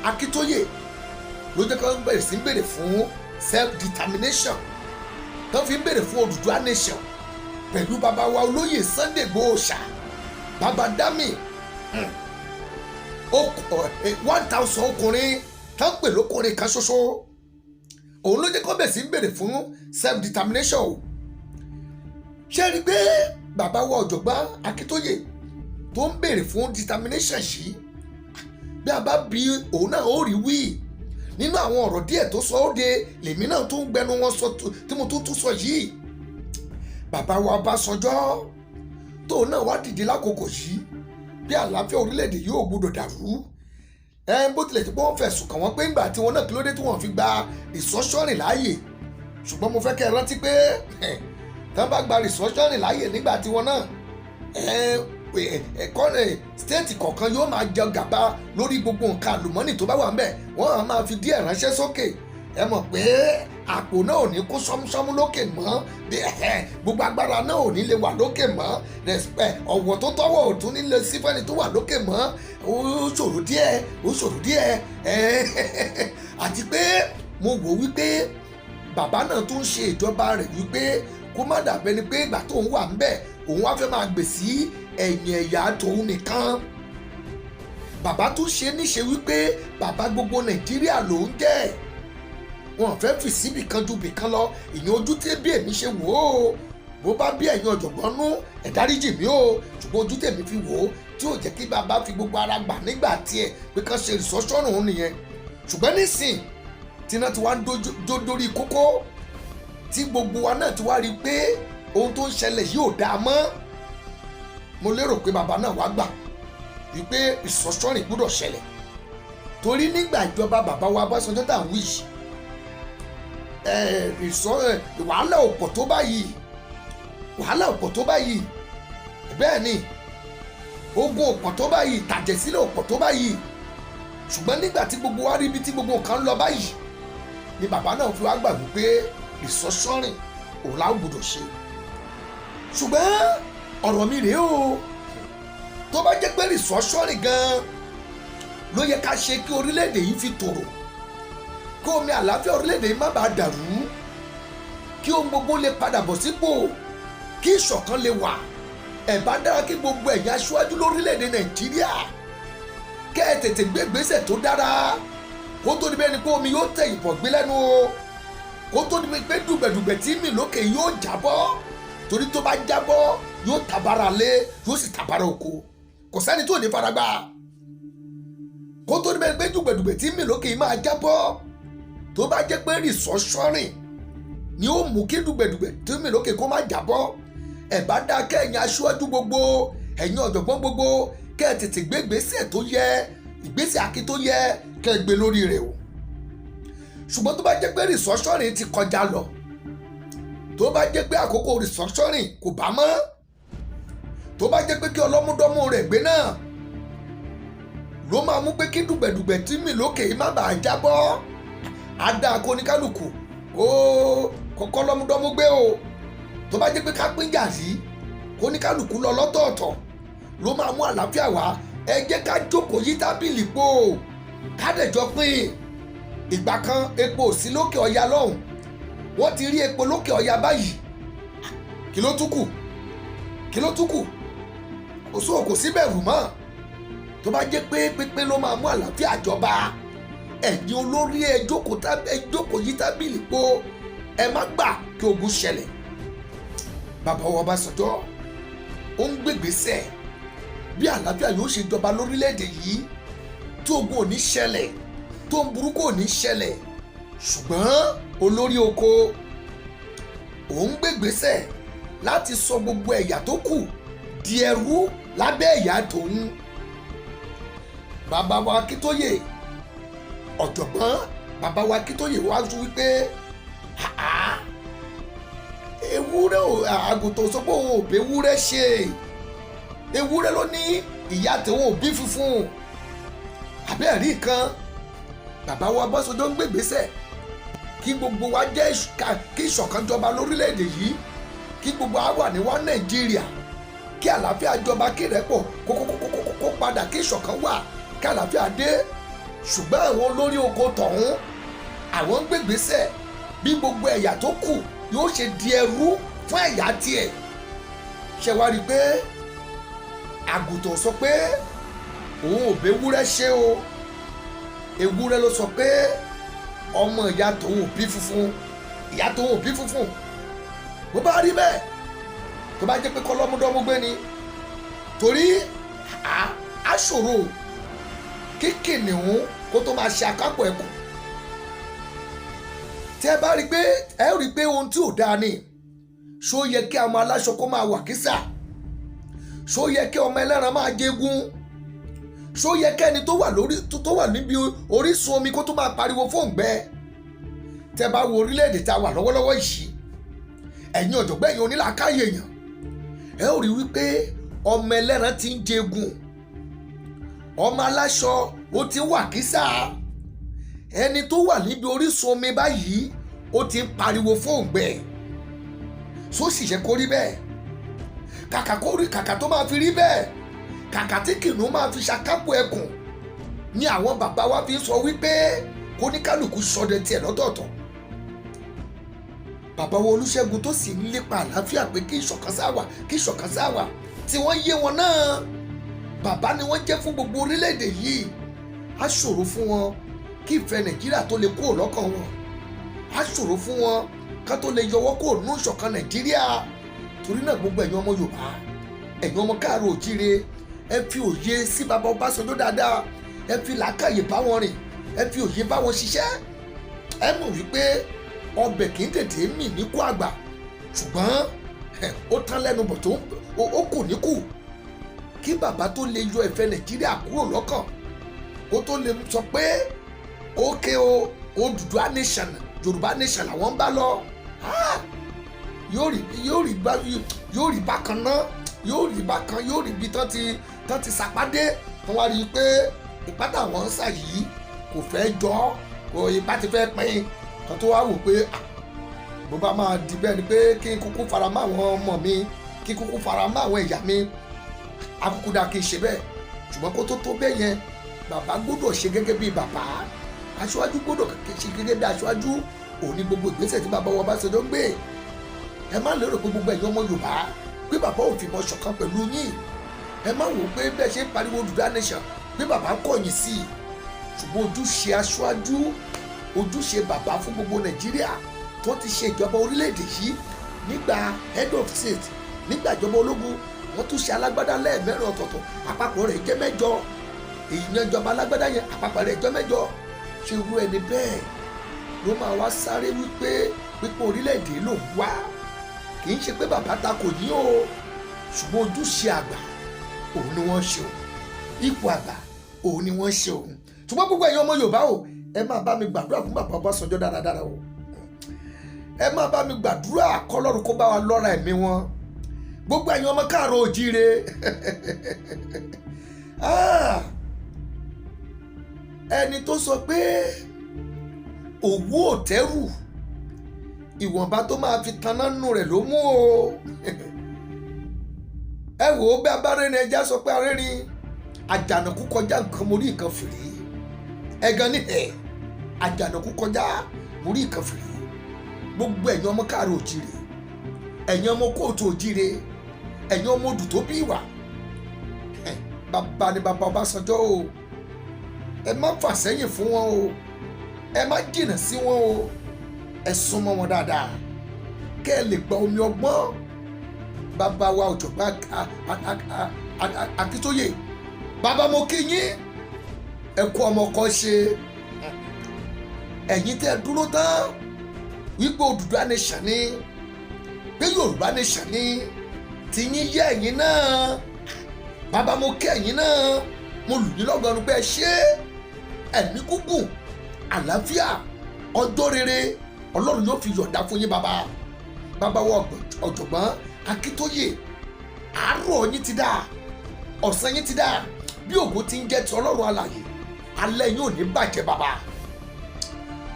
Akíntóyè ló jẹ́ kí wọ́n bẹ̀rẹ̀ sí ń béèrè fún self determination, tó fi ń béèrè fún Odùduwà nation pẹ̀lú bàbá wa olóyè Sunday Igboho ṣá, bàbá dami 1,000 ọkùnrin tó ń pè lókùnrin kan ṣoṣo. Òun ló jẹ́ kó bẹ̀rẹ̀ sí ń béèrè fún self determination o. Ṣé rí i pé bàbá wa ọ̀jọ̀gbọ́n Akíntóyè tó ń béèrè fún determination yìí, bí a bá bí òun náà, ó rí wí nínú àwọn ọ̀rọ̀ díẹ̀ tó sọ ó de lèmi náà tó ń gbẹnu wọn sọ tí mo tún tún sọ yìí. Bàbá wa Ọbásanjọ́ tóun náà wá dìde lákòókò yìí, bí àlàáfíà orílẹ̀-èdè yóò gbọdọ̀ dàrú ẹ, bó tilẹ̀ tí wọ́n fẹ̀sùn kàn wọ́n pé ńgbà tí wọ́n náà, kí ló dé tí wọ́n fi gba restructuring láàyè? Ṣùgbọ́n mo fẹ́ kẹ́ ẹ rántí pé tí wọ́n bá gba restructuring láàyè nígbà tí wọ́n náà ẹ̀kọ́, state kọ̀ọ̀kan yóò máa jẹ gàba lórí gbogbo nǹkan àlùmọ́nì tó bá wà ńbẹ̀. Wọ́n á máa fi díẹ̀ ránṣẹ́ sókè. Ẹ mọ̀ pé àpò náà ò ní kó sọ́músọ́mú lókè mọ́, gbogbo agbára náà ò ní lè wà lókè mọ́, ọ̀wọ̀ tó tọ́wọ̀ ò tún ní lè sí fẹ́ni tó wà lókè mọ́. Ó ṣòro díẹ̀, ó ṣòro díẹ̀. Àti pé mo wò wípé bàbá náà tún ṣe ìjọba rẹ̀ wípé kó má dàbẹ́ ni pé ìgbà tóun wà ńbẹ̀, òun wá fẹ́ máa gbè sí ẹ̀yìn ẹ̀yà tòun nìkan. Bàbá tún ṣe níṣe wípé bàbá gbogbo Nàìjíríà lòún jẹ́. Wọn fẹ́ fi síbì kan ju bì kan lọ. Ìyẹn ojú tí bí èmi ṣe wò ó. Bó bá bí ẹ̀yin ọ̀jọ̀gbọ́n nú, ẹ dáríjì mí o. Ṣùgbọ́n ojú tèmi fi wò ó tí ò jẹ́ kí bàbá fi gbogbo ara gbà nígbà tiẹ̀ pé kán ṣe restructuring òun nìyẹn. Ṣùgbọ́n nísìn tí iná ti wá ń dó dórí kókó, tí gbogbo wa náà ti wá rí i pé ohun tó ń ṣẹlẹ̀ yìí ò dáa mọ́, mo lérò pé bàbá náà wá gbà. Wípé restructuring gbọ́dọ̀ ṣẹlẹ̀, torí nígbà ìjọba bàbá wa Ọbásanjọ́ tá à ń wí yìí, wàhálà ò pọ̀ tó báyìí, wàhálà ò pọ̀ tó báyìí. Bẹ́ẹ̀ ni, ogun ò pọ̀ tó báyìí, tàjẹ̀sílẹ̀ ò pọ̀ tó báyìí. Ṣùgbọ́n nígbà tí gbogbo wa rí ibi tí gbogbo nǹkan ń lọ báyìí ni bàbá náà fi wá gbà wípé restructuring òun la gbọ́dọ̀ ṣe. Ṣùgbọ́n ọ̀rọ̀ mi rèé o: tó bá jẹ́ pé restructuring gan-an ló yẹ ká ṣe kí orílẹ̀-èdè yìí fi tòrò, kí omi àlàáfíà orílẹ̀-èdè yìí má bàa dàrú, kí ohun gbogbo lè padà bọ̀ sípò, kí ìṣọ̀kan lè wà, ẹ̀ bá dára kí gbogbo ẹ̀yin aṣáájú lórílẹ̀-èdè Nàìjíríà kẹ́ ẹ tètè gbé ìgbésẹ̀ tó dára, kó tó di bẹ́ẹ̀ ni pé omi yóò tẹ̀ ìbọ̀ gbé lẹ́nu o, kó tó di pé dùgbẹ̀dùgbẹ̀ tí mì lókè yóò jábọ́. Torí tó bá jábọ́, yóò tàbára lé, yóò sì tàbára oko, kò sẹ́ni tó ní faragbá. Kó tó di bẹ́ẹ̀ pé dùgbẹ̀dùgbẹ̀ tí mì lókè yìí máa jábọ́, tó bá jẹ́ pé restructuring ni ó mú kí dùgbẹ̀dùgbẹ̀ tí mì lókè kó má jábọ́, ẹ̀ bá dá kẹ́yìn aṣíwájú gbogbo, ẹ̀yin ọ̀jọ̀gbọ́n gbogbo, kẹ́ ẹ tètè gbé ìgbésẹ̀ tó yẹ, ìgbésẹ̀ akin tó yẹ kẹ́ ẹ gbé lórí rẹ̀ o. Ṣùgbọ́n tó bá jẹ́ pé restructuring ti kọjá lọ, tó bá jẹ́ pé àkókò restructuring kò bá mọ́, tó bá jẹ́ pé kí ọlọ́múdọ́mú rẹ̀ gbé náà ló máa mú pé kí dùgbẹ̀dùgbẹ̀ tí mì lókè má bàa jábọ́, á dáa kó ní kálukú kó kọ́kọ́ lọ́múdọ́mú gbé o. Tó bá jẹ́ pé ká pín gàrí, kó ní kálukú lọ lọ́tọ̀ọ̀tọ̀ ló máa mú àlàáfíà wá, ẹ jẹ́ ká jókòó yí tábìlì po, ká dẹ̀jọ́ pín. Ìgbà kan, epo ò sí lókè ọya lọ́hùn, wọ́n ti rí epo lókè ọya báyìí. Kí ló tún kù? Kí ló tún kù? Kò sóò, kò sí bẹ̀rù mọ́. Tó bá jẹ́ pé pípín ló máa mú àlàáfíà jọba, ẹ̀yin olórí, ẹ jókòó yí tábìlì po, ẹ má gbà kí ogun ṣẹlẹ̀. Bàbá wa Ọbásanjọ́ ó ń gbégbèsè bí àlàáfíà yóò ṣe jọba lórílẹ̀‐èdè yìí, tí ogun ò ní ṣẹlẹ̀, tó ń burúkú ò ní ṣẹlẹ̀. Ṣùgbọ́n olórí oko òun gbégbèsè láti sọ gbogbo ẹ̀yà tó kù di ẹrú lábẹ́ ẹ̀yà tòun. Bàbá wa Akíntóyè, ọ̀jọ̀gbọ́n bàbá wa Akíntóyè wá sọ wípé ewúrẹ́ ò, àgùntàn sọ pé òun ò bẹ́wúrẹ́ ṣe, ewúrẹ́ ló ní ìyá tòun ò bí funfun. Àbẹ́ ẹ̀rí kan, bàbá wa Ọbásanjọ́ ń gbègbèsẹ̀ kí gbogbo wa jẹ́ kí ìṣọ̀kan jọba lórílẹ̀‐èdè yìí, kí gbogbo wa wà ní wá Nàìjíríà, kí àlàáfíà jọba, kí ìrẹ́pọ̀ kó padà, kí ìṣọ̀kan wà, kí àlàáfíà dé. Ṣùgbọ́n àwọn olórí oko tọ̀hún, àwọn ń gbègbèsẹ̀ bí gbogbo ẹ̀yà tó kù yóò ṣe di ẹrú fún ẹ̀yà tiẹ̀. Ṣe wá rí i pé àgùntàn sọ pé òun ò bẹ́wúrẹ́ ṣe o, ewúrẹ́ ló sọ pé ọmọ ìyá tòun ò bí funfun, ìyá tòun ò bí funfun. Bó bá rí bẹ́ẹ̀, tó bá jẹ́ pé kọ́lọ́múdọ́mú gbé ni, torí á ṣòro kí kìnìún kó tó máa ṣe akápò ẹkùn. Tí ẹ bá rí i pé ẹ rí i pé ohun tí ò dáa ni, ṣó yẹ kí àwọn aláṣọ kó máa wà kísà? Ṣó yẹ kí ọmọ ẹlẹ́ran máa jẹgun? Ṣó yẹ kẹ́ni tó wà lórí, tó wà níbi orísun omi, kó tó máa pariwo fóòngbẹ? Tẹ́ bá wo orílẹ̀-èdè tá a wà lọ́wọ́lọ́wọ́ yìí, ẹ̀yin ọ̀jọ̀gbọ́n, ẹ̀yin onílàákàyè èèyàn, ẹ ó rí wípé ọmọ ẹlẹ́ran ti ń jẹgun, ọmọ aláṣọ ó ti ń wà kísà, ẹni tó wà níbi orísun omi báyìí ó ti ń pariwo fóòngbẹ. Só sì ṣe kó rí bẹ́ẹ̀? Kàkà kó rí, kàkà tó máa fi rí bẹ́ẹ̀, kàkà tí kìnìún máa fi ṣàkápò ẹkùn ni àwọn bàbá wa fi ń sọ wípé kóníkálukú ṣọdẹ tiẹ̀ lọ́tọ̀ọ̀tọ̀. Bàbá wa Olúṣẹ́gun tó sì ń lépa àlàáfíà pé kí ìṣọ̀kan sá wà, kí ìṣọ̀kan sá wà, tí wọ́n yé wọn náà, bàbá ni wọ́n jẹ́ fún gbogbo orílẹ̀-èdè yìí. Á ṣòro fún wọn kí ìfẹ́ Nàìjíríà tó lè kúrò lọ́kàn wọn, á ṣòro fún wọn ká tó lè yọwọ́ kúrò nínú ìṣọ̀kan Nàìjíríà. Torí náà, gbogbo ẹ̀yin ọmọ Yorùbá, ẹ̀yin ọmọ káàárọ̀ òjíire, ẹ fi òye sí bàbá Ọbásanjọ́ dáadáa, ẹ fi làákàyè bá wọn rìn, ẹ fi òye bá wọn ṣiṣẹ́. Ẹ mọ̀ wípé ọbẹ̀ kì í tètè mì níkù àgbà, ṣùgbọ́n ó tán lẹ́nu bọ̀ tó ó kù níkù. Kí bàbá tó lè yọ ìfẹ́ Nàìjíríà kúrò lọ́kàn, kó tó lè sọ pé ókè o, Odùduwà nation, Yorùbá nation làwọn ń bá lọ, yóò rí bákan náà, yóò rí bákan, yóò rí bí tán ti sàpàdé, tán wá rí i pé ipá táwọn ń sà yìí kò fẹ́ jọ kò, ipá ti fẹ́ pín kan, tó wá wò pé bó bá máa di bẹ́ẹ̀ ni pé kí n kúkú fara mọ́ àwọn ọmọ mi, kí n kúkú fara mọ́ àwọn ìyá mi, akúkú dáa kí n ṣe bẹ́ẹ̀. Ṣùgbọ́n kó tó tó bẹ́ẹ̀ yẹn, bàbá gbọ́dọ̀ ṣe gẹ́gẹ́ bí bàbá, aṣáájú gbọ́dọ̀ ṣe gẹ́gẹ́ bí aṣáájú. Òní gbogbo ìgbésẹ̀ tí bàbá wa Ọbásanjọ́ ń gbé, ẹ má lérò pé gbogbo ẹ̀yin ọmọ Yorùbá pé bàbá ò fìmọ̀ ṣọ̀kan pẹ̀lú yín. Ẹ má wò ó pé bẹ́ẹ̀ ṣe ń pariwo Odùduwà nation pé bàbá ń kọ̀yìn sí i. Ṣùgbọ́n ojúṣe aṣáájú, ojúṣe bàbá fún gbogbo Nàìjíríà tó ti ṣe ìjọba orílẹ̀-èdè yìí nígbà head of state, nígbà ìjọba ológun, wọ́n tún ṣe alágbádá lẹ́ẹ̀mẹ́rin ọ̀tọ̀ọ̀tọ̀, àpapọ̀ rẹ̀ jẹ́ 8. Èyí yan ìjọba alágbádá yẹn, àpapọ̀ rẹ̀ jẹ́ 8. Ṣe irú ẹni bẹ́ẹ̀ ló máa wá sáré wípé pípọ̀ orílẹ̀-èdè ló ń wá? Kì í ṣe pé bàbá ta kò ní o, ṣùgbọ́n ojúṣe àgbà òun ni wọ́n ṣe o, ipò àgbà òun ni wọ́n ṣe o. Ṣùgbọ́n gbogbo ẹ̀yin ọmọ Yorùbá o, ẹ máa bá mi gbàdúrà fún bàbá Ọbásanjọ́ dáradára o. Ẹ máa bá mi gbàdúrà kọ́lọ́run kó bá wa lọ́ra ẹ̀mí wọn. Gbogbo ẹ̀yin ọmọ káàárọ̀ òjíire, ah, ẹni tó sọ pé òwú òtẹ́rù, ìwọ̀nba tó máa fi taná nù rẹ̀ ló mú o. Ẹ wò ó, bí abárẹ́ni ẹja sọ pé arẹ́rin àjànàkú kọjá nǹkan, mo rí nǹkan fìrí. Ẹ̀gàn ní ẹ̀ àjànàkú kọjá, mo rí nǹkan fìrí. Gbogbo ẹ̀yin ọmọ káàárọ̀ òjíire, ẹ̀yin ọmọ kóòtù òjíire, ẹ̀yin ọmọ odù tó bí ìwà, bàbá ni bàbá Ọbásanjọ́ o. Ẹ má fà sẹ́yìn fún wọn o, ẹ má jìnnà sí wọn o, ẹ súnmọ́ wọn dáadáa kẹ́ ẹ lè gba omi ọgbọ́n. Bàbá wa ọ̀jọ̀gbọ́n Akíntóyè, bàbá, mo kí yín, ẹ kú ọmọ kan ṣe. Ẹ̀yin tẹ́ ẹ dúró tán wípé Odùduwà nation ni, pé Yorùbá nation ni tìyín yé ẹ̀yin náà, bàbá, mo kí ẹ̀yin náà, mo lù yín lọ́gọ̀ọ́nù pé ẹ ṣe ẹ̀mí gígùn, àlàáfíà, ọjọ́ rere, Ọlọ́run yóò fi yọ̀ǹda fún yín. Bàbá, bàbá wa ọ̀jọ̀gbọ́n Akíntóyè, àárọ̀ yín ti dáa, ọ̀sán yín ti dáa, bí ògo ti ń jẹ́ ti Ọlọ́run alààyè, alẹ́ yín ò ní bàjẹ́. Bàbá,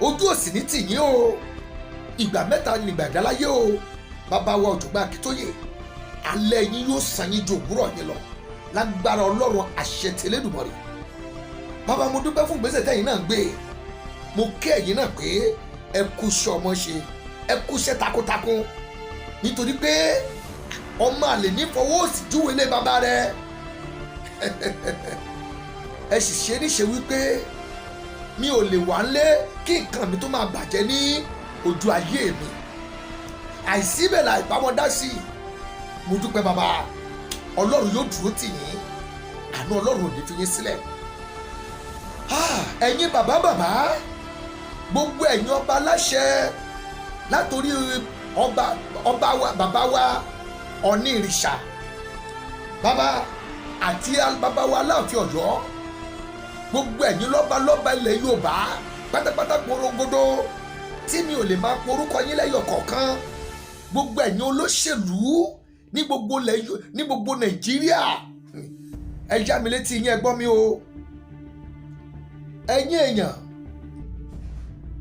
ojú òsì ní tì yín o. Ìgbà mẹ́ta nígbà ìdáláyé o. Bàbá wa ọ̀jọ̀gbọ́n Akíntóyè, alẹ́ yín yóò sàn yín ju òwúrọ̀ yín lọ lágbára Ọlọ́run, àṣẹ tẹlẹ́dùmọ̀rì. Bàbá, mo dúpẹ́ fún ìgbésẹ̀ tẹ́yìn náà gbé. Mo kí ẹ̀yin náà pé ẹ kú iṣẹ́ ọmọ ṣe, ẹ kú iṣẹ́ takuntakun, nítorí pé ọmọ àlè ní fọwọ́ òsì júwe lé bàbá rẹ̀. Ẹ sì ṣe níṣe wípé mi ò lè wà ńlé kí nǹkan mi tó máa bàjẹ́ ní ojú ayé mi, àìsíbẹ̀ láì bá wọn dá sí i. Mo dúpẹ́, bàbá. Ọlọ́run yóò dúró tì yín, àánú Ọlọ́run ò ní fi yín sílẹ̀. Ẹ̀yin bàbá bàbá, gbogbo ẹ̀yin ọba aláṣẹ, látòrí ọba ọba wa, bàbá wa Ọ̀ní Ìrìṣà, bàbá àti bàbá wa Aláàfin Ọ̀yọ́, gbogbo ẹ̀yin lọ́ba lọ́ba ilẹ̀ Yorùbá pátápátá porogodo tí mi ò lè máa porúkọ yín lẹ́yọ̀ kọ̀ọ̀kan, gbogbo ẹ̀yin olóṣèlú ní gbogbo Nàìjíríà, ẹ yá mi létí yín, ẹ gbọ́ mi o. Ẹ̀yin èèyàn,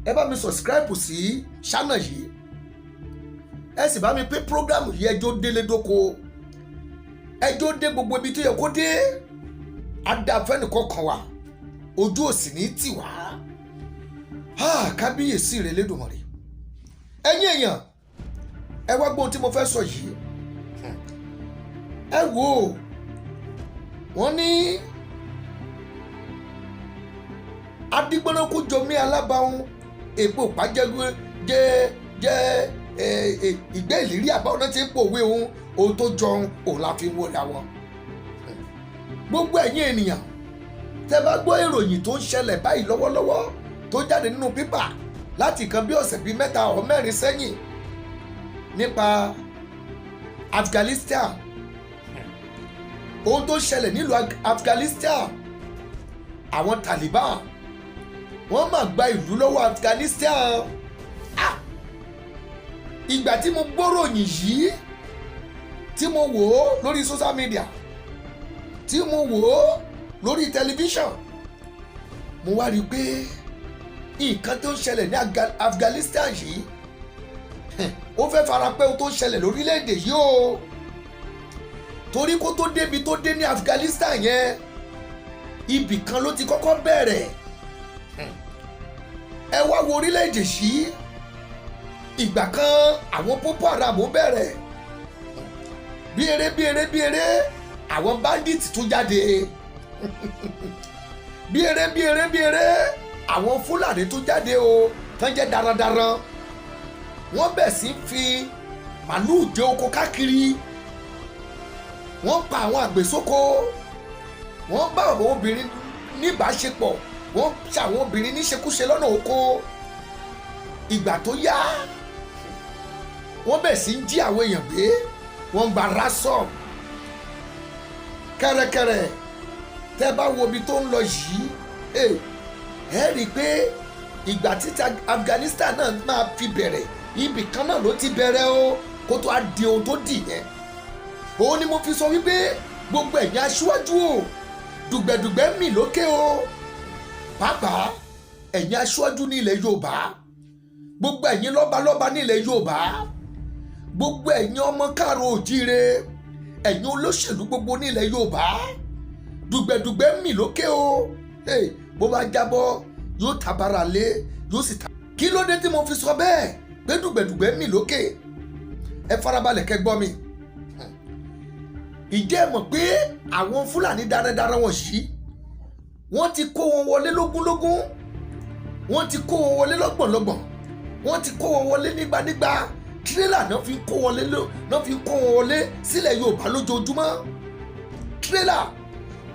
ẹ bá mi subscribe sí channel yìí, ẹ sì bá mi pín program yìí, ẹjọ́ délé dóko, ẹjọ́ dé gbogbo ibi tó yẹ kó dé. Adáfẹ́nìkan kan wà, ojú òsì ní tì wá. Kábíyèsí rẹ̀ lẹ́dùnmọ̀rẹ́. Ẹ̀yin èèyàn, ẹ wá gbóhun tí mo fẹ́ sọ yìí. Ẹ wò ó, wọ́n ní adigbọ́nrọ́kú jomi alábàáhùn, èpo pàjẹ́gbé jẹ́ jẹ́ ìgbẹ́ ìlérí àbáwọn náà ti ń pòwe ohun ohun tó jọun òun la fi ń wọlé àwọn. Gbogbo ẹ̀yin ènìyàn, tẹ́ bá gbọ́ ìròyìn tó ń ṣẹlẹ̀ báyìí lọ́wọ́lọ́wọ́ tó jáde nínú pípà láti nǹkan bí ọ̀sẹ̀ bíi 3 ọ̀ 4 sẹ́yìn nípa Afghanistan. Ohun tó ṣẹlẹ̀ nílùú Afghanistan, àwọn Taliban, wọ́n máa gba ìlú lọ́wọ́ Afghanistan. Ah! Ìgbà tí mo gbọ́ròyìn yìí, tí mo wò ó lórí social media, tí mo wò ó lórí tẹlifíṣàn, mo wá rí i pé nǹkan tó ń ṣẹlẹ̀ ní Afghanistan yìí, ó fẹ́ fara pẹ́ ohun tó ń ṣẹlẹ̀ lórílẹ̀‐èdè yìí o, torí kó tó débi tó dé ní Afghanistan yẹn, ibì kan ló ti kọ́kọ́ bẹ̀rẹ̀. Ẹ wá wo orílẹ̀-èdè yìí, ìgbà kan àwọn Boko Haram bẹ̀rẹ̀ bí eré bí eré bí eré, àwọn bandit tún jáde bí eré bí eré bí eré, àwọn Fúlàní tún jáde o, tán jẹ́ darandaran. Wọ́n bẹ̀ sí fi màlúù jẹ oko káàkiri, wọ́n pa àwọn àgbẹ̀ sóko, wọ́n bá àwọn obìnrin níbáṣepọ̀, wọ́n ṣàwọn obìnrin níṣekúṣe lọ́nà oko. Ìgbà tó yá, wọ́n bẹ̀ sí ń jí àwọn èèyàn gbé, wọ́n gba ransom kẹ́rẹ́kẹ́rẹ́. Tẹ́ bá wo ibi tó ń lọ yìí, ẹ rí i pé ìgbà tí Afghanistan náà máa fi bẹ̀rẹ̀, ibì kan náà ló ti bẹ̀rẹ̀ o, kó tó a di ohun tó dì yẹn. Òun ni mo fi sọ wípé gbogbo ẹ̀yin aṣíwájú o, dùgbẹ̀dùgbẹ̀ ń mì lókè o, pàápàá ẹ̀yin aṣíwájú ní ilẹ̀ Yorùbá, gbogbo ẹ̀yin lọ́balọ́ba ní ilẹ̀ Yorùbá, gbogbo ẹ̀yin ọmọ káàró òjíire, ẹ̀yin olóṣèlú gbogbo ní ilẹ̀ Yorùbá, dùgbẹ̀dùgbẹ̀ ń mì lókè o. Hey, bó bá jábọ́, yóò tabara lé, yóò sì ta. Kí ló dé tí mo fi sọ bẹ́ẹ̀ pé dùgbẹ̀dùgbẹ̀ ń mì lókè? Ẹ farabalẹ̀ kẹ́ gbọ́ mi. Ìjẹ́ ẹ mọ̀ pé àwọn Fúlàní darandaran wọ̀nyí, wọ́n ti kó wọn wọlé lógúnlógún, wọ́n ti kó wọn wọlé lọ́gbọ̀nlọ́gbọ̀n, wọ́n ti kó wọn wọlé nígbànígbà. Tírélà náà fi kó wọn wọlé sílẹ̀ Yorùbá lójoojúmọ́. Tírélà,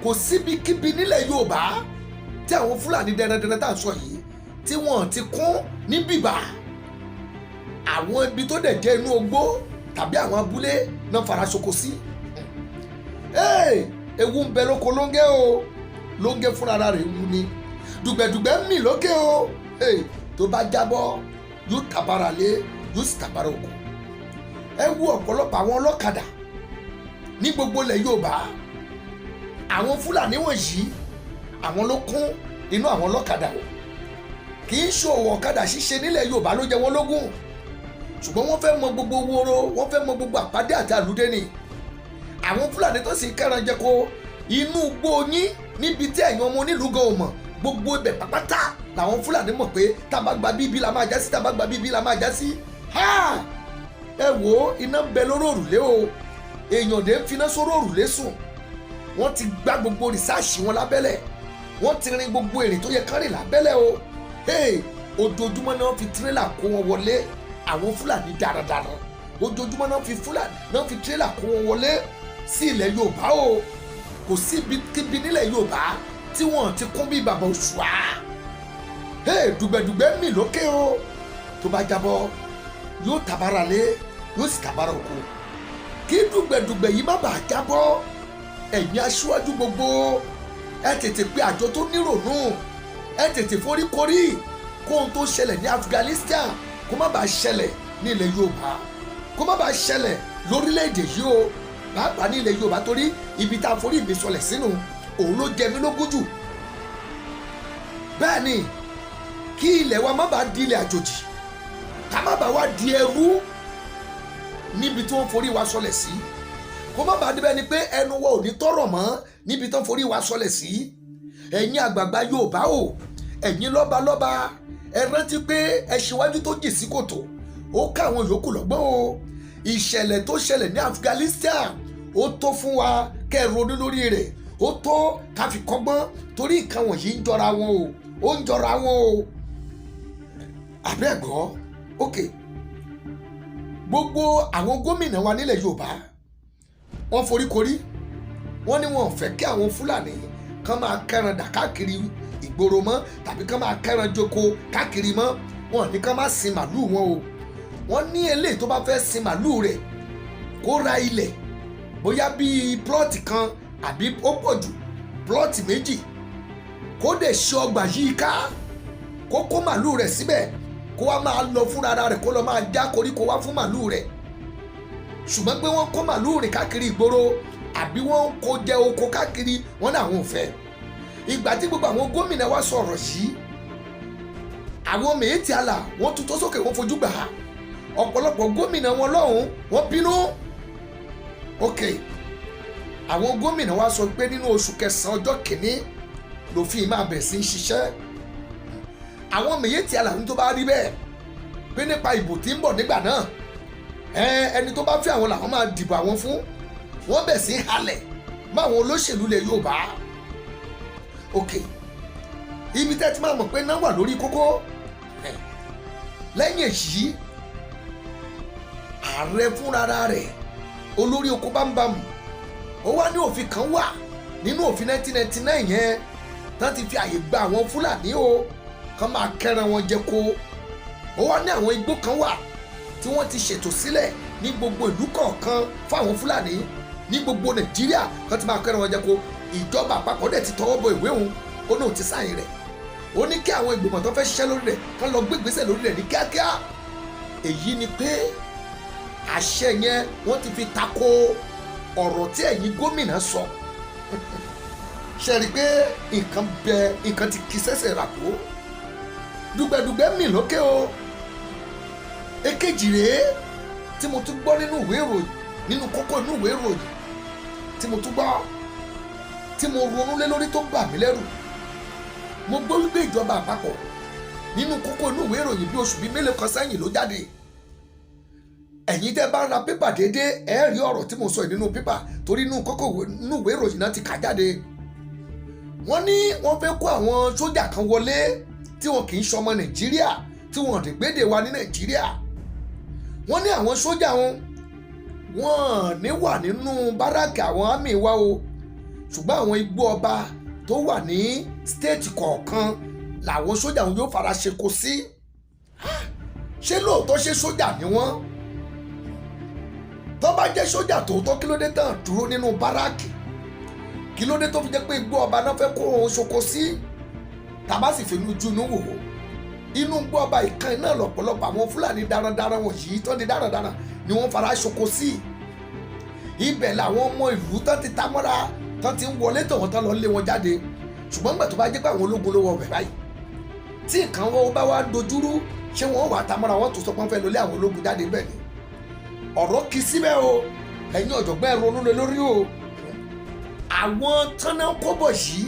kò síbikíbi nílẹ̀ Yorùbá tí àwọn Fúlàní darandaran tá à ń sọ yìí tí wọ́n ti kún ní bìbà. Àwọn ibi tó dẹ̀ jẹ́ inú ogbó tàbí àwọn abúlé náà fara ṣoko sí. Ewu ń bẹ lóko lóńgẹ́ o, lóńgẹ́ fúnra rẹ̀ ewu ni. Dùgbẹ̀dùgbẹ̀ ń mì lókè o. Tó bá jábọ́, yóò tabara lé, yóò sì tabara oko. Ẹ wo ọ̀pọ̀lọpọ̀ àwọn ọlọ́kadà ní gbogbo ilẹ̀ Yorùbá, àwọn Fúlàní wọ̀nyí, àwọn ló kún inú àwọn ọlọ́kadà o. Kì í ṣòwò ọ̀kadà ṣíṣe nílẹ̀ Yorùbá ló jẹ wọ́n lógún, ṣùgbọ́n wọ́n fẹ́ mọ gbogbo woro, wọ́n fẹ́ mọ gbogbo àpàdé àti àlùdé ni. Àwọn Fúlàní tó sì kẹ́ran jẹko inú igbó yín, níbi tí ẹ̀yin ọmọ onílùú gan ò mọ̀, gbogbo ibẹ̀ pápátá làwọn Fúlàní mọ̀ pé tá a bá gba bíbí la máa já sí, tá a bá gba bíbí la máa já sí. Ha, ẹ wo, iná bẹ lórí òrùlé o, èèyàn dé ń finá sórí òrùlé sùn. Wọ́n ti gbá gbogbo research wọn lábẹ́lẹ̀, wọ́n ti rin gbogbo èrè tó yẹ kán rìn lábẹ́lẹ̀ o. Hey, ojoojúmọ́ náà fi tírélà kó wọn wọlé, àwọn Fúlàní darandaran. Ojoojúmọ́ náà fi tírélà kó wọn wọlé sí ilẹ̀ Yorùbá o. Kò síbi kíbi nílẹ̀ Yorùbá tí wọ́n ti kún bí bàbá òṣùà. Hey, dùgbẹ̀dùgbẹ̀ mì lókè o, tó bá jábọ́, yóò tabara lé, yóò sì tabara oko. Kí dùgbẹ̀dùgbẹ̀ yìí má bàa jábọ́, ẹ̀yin aṣíwájú gbogbo, ẹ tètè pe àjọ tó nírònú, ẹ tètè foríkorí kóhun tó ṣẹlẹ̀ ní Afghanistan kó má bàa ṣẹlẹ̀ ní ilẹ̀ Yorùbá, kó má bàa ṣẹlẹ̀ lórílẹ̀‐èdè yìí o, pàápàá ní ilẹ̀ Yorùbá, torí ibi tá a forí mi sọlẹ̀ sínú òun ló jẹ mí lógún jù. Bẹ́ẹ̀ ni, kí ilẹ̀ wa má bàa di ilẹ̀ àjòjì, ká má bàa wá di ẹrú níbi tí wọ́n forí wa sọlẹ̀ sí, kó má bàa débẹ̀ ni pé ẹnu wa ò ní tọrọ mọ́ níbi tí wọ́n forí wa sọlẹ̀ sí. Ẹ̀yin àgbààgbà Yorùbá o, ẹ̀yin lọ́balọ́ba, ẹ rántí pé ẹ ṣíwájú tó jì sí kòtò, ó ká àwọn yòókù lọ́gbọ́n o. Ìṣẹ̀lẹ̀ tó ṣẹlẹ̀ ní Afghanistan, ó tó fún wa kẹ́ ẹ ronú lórí rẹ̀, ó tó ká fi kọ́gbọ́n, torí nǹkan wọ̀nyí ń jọra wọn o, ó ń jọra wọn o. Àbẹ́ẹ̀gbọ́, ok, gbogbo àwọn gómìnà wa nílẹ̀ Yorùbá, wọ́n foríkorí, wọ́n ní wọn ò fẹ́ kí àwọn Fúlàní kán máa kẹ́ran dà káàkiri ìgboro mọ́, tàbí kán máa kẹ́ran joko káàkiri mọ́. Wọn ní kán máa sin màlúù wọn o. Wọ́n ní eléyìí tó bá fẹ́ sin màlúù rẹ̀, kó ra ilẹ̀, bóyá bíi plot kan. àbí ó pọ̀ jù plot 2, kó dẹ̀ ṣe ọgbà yìí ká, kó kó màlúù rẹ̀ síbẹ̀, kó wá máa lọ fúnra rẹ̀, kó lọ máa já koríko wá fún màlúù rẹ̀. Ṣùgbọ́n pé wọ́n kó màlúù rìn káàkiri ìgboro àbí wọ́n kó jẹ oko káàkiri, wọ́n ní àwọn ò fẹ́. Ìgbà tí gbogbo àwọn gómìnà wa sọ̀rọ̀ yìí, àwọn Miyetti Allah wọ́n tutọ́ sókè, wọ́n fojú gbà á. Ọ̀pọ̀lọpọ̀ gómìnà wọn lọ́hùn wọ́n bínú. Ok, àwọn gómìnà wa sọ pé nínú oṣù kẹsàn-án ọjọ́ 1 lòfin máa bẹ̀rẹ̀ sí í ṣiṣẹ́. Àwọn Miyetti Allah ní tó bá rí bẹ́ẹ̀, pé nípa ìbò tí ń bọ̀ nígbà náà, ẹni tó bá fẹ́ àwọn làwọn máa dìbò àwọn fún. Wọ́n bẹ̀ sí halẹ̀ máwọn olóṣèlú lè Yorùbá. Ok, ibi tẹ́ ti máa mọ̀ pé náà wà lórí kókó. Lẹ́yìn èyí, ààrẹ fúnra rẹ̀, olórí oko bámbámù, ó wá ní òfin kan wà nínú òfin 1999 yẹn tán ti fi àyè gba àwọn Fúlàní o kán máa kẹ́ran wọn jẹ kó. Ó wá ní àwọn igbó kan wà tí wọ́n ti ṣètò sílẹ̀ ní gbogbo ìlú kọ̀ọ̀kan fáwọn Fúlàní ní gbogbo Nàìjíríà kán ti máa kẹ́ran wọn jẹ kó. Ìjọba àpapọ̀ dẹ̀ ti tọwọ́ bọ ìwé òun, ó náà ti sign rẹ̀. Ó ní kí àwọn ìgbìmọ̀ tó fẹ́ ṣiṣẹ́ lórí rẹ̀ kán lọ gbé ìgbésẹ̀ lórí rẹ̀ ní kíákíá. Èyí ni pé àṣẹ yẹn, wọ́n ti fi tako ọ̀rọ̀ tí ẹ̀yin gómìnà sọ. Ṣe rí i pé nǹkan bẹ, nǹkan ti kí sẹ́sẹ̀ rà kó dùgbẹ̀dùgbẹ̀ mì lókè o. Èkejì rèé tí mo tún gbọ́ nínú ìwé ìròyìn, nínú kókó inú ìwé ìròyìn tí mo tún gbọ́, tí mo ronú lé lórí, tó bà mí lẹ́rù. Mo gbọ́ wípé ìjọba àpapọ̀, nínú kókó inú ìwé ìròyìn bí oṣù bíi mélòó kan sẹ́yìn ló jáde. Ẹ̀yin tẹ́ bá ń ra pépà déédéé, ẹ rí ọ̀rọ̀ tí mo sọ yìí nínú pépà, torí inú kókó inú ìwé ìròyìn náà ti kà jáde. Wọ́n ní wọ́n fẹ́ kó àwọn sójà kan wọlé tí wọn kì í ṣọmọ Nàìjíríà, tí wọn ò gbédè wa ní Nàìjíríà. Wọ́n ní àwọn sójà wọn, wọ́n ní wà nínú báràkì àwọn army wa o, ṣùgbọ́n àwọn igbó ọba tó wà ní state kọ̀ọ̀kan làwọn sójà wọn yóò fara ṣeko sí. Ṣé lóòótọ́, ṣé sójà ni wọ́n? Tó bá jẹ́ sójà tòótọ́, kí ló dé tán dúró nínú báràkì? Kí ló dé tó fi jẹ́ pé igbó ọba náà fẹ́ kó òun ṣoko sí? Tàbá sì fi ojú inú wò ó, inú igbó ọba ìkan náà lọ́pọ̀lọpọ̀ àwọn Fúlàní darandaran wọ̀nyí tó di darandaran ni wọ́n fara ṣoko sí. Ibẹ̀ làwọn ọmọ ìlú tán ti ta mọ́ra, tán ti ń wọlé tọ̀ wọ́n, tán lọ lé wọn jáde. Ṣùgbọ́n nígbà tó bá jẹ́ pé àwọn ológun ló wọ ọbẹ̀ báyìí, tí nǹkan wọn bá wá dojúrú, ṣé wọ́n wà ta mọ́ra, wọ́n tó sọ pé wọ́n fẹ́ lọ lé àwọn ológun jáde bẹ́ẹ̀ ni? Ọ̀rọ̀ kì í síbẹ̀ o. Ẹ̀yin ọ̀jọ̀gbọ́n, ẹ ronú lé lórí o. Àwọn tánná kọ́bọ̀ yìí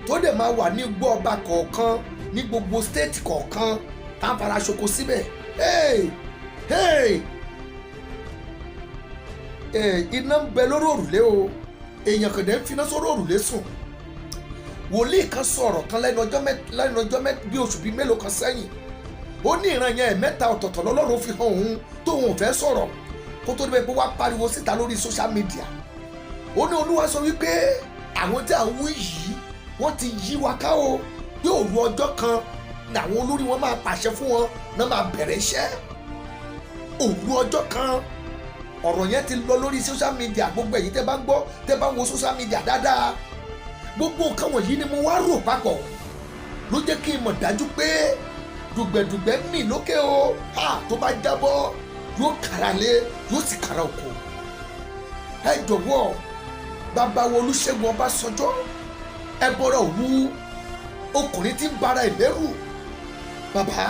tó dẹ̀ máa wà ní igbó ọba kọ̀ọ̀kan ní gbogbo state kọ̀ọ̀kan tá a fara ṣoko síbẹ̀, hey, hey, iná ń bẹ lórí òrùlé o. Èèyàn kàn dé ń finá sórí òrùlé sùn. Wòlíì kan sọ̀rọ̀ kan lẹ́nu ọjọ́ bí oṣù bíi mélòó kan sẹ́yìn. Ó ní ìran yẹn, ẹ̀mẹ́ta ọ̀tọ̀ọ̀tọ̀ lọ́lọ́run fi hàn òun tóun ò fẹ́ sọ̀rọ̀ kó tó dé pé wá pariwo síta lórí social media. Ó ní Olúwa sọ wípé àwọn tí à ń wí yìí, wọ́n ti yí wa ká o, pé òru ọjọ́ kan làwọn olórí wọn máa pàṣẹ fún wọn náà máa bẹ̀rẹ̀ iṣẹ́. Òru ọjọ́ kan. Ọ̀rọ̀ yẹn ti lọ lórí social media. Gbogbo ẹ̀yin tẹ́ bá ń gbọ́, tẹ́ bá ń wo social media dáadáa, gbogbo nǹkan wọ̀nyí ni mo wá rò papọ̀ ló jẹ́ kí n mọ̀ dájú pé dùgbẹ̀dùgbẹ̀ mì lókè o. Ha, tó bá jábọ́, yóò kára lé, yóò sì kára oko. Ẹ jọ̀wọ́, bàbá wo Olúṣẹ́gun Ọbásanjọ́, ẹ bọ́rọ̀ wú ọkùnrin tí ń bara ẹ̀ lẹ́rù. Bàbá,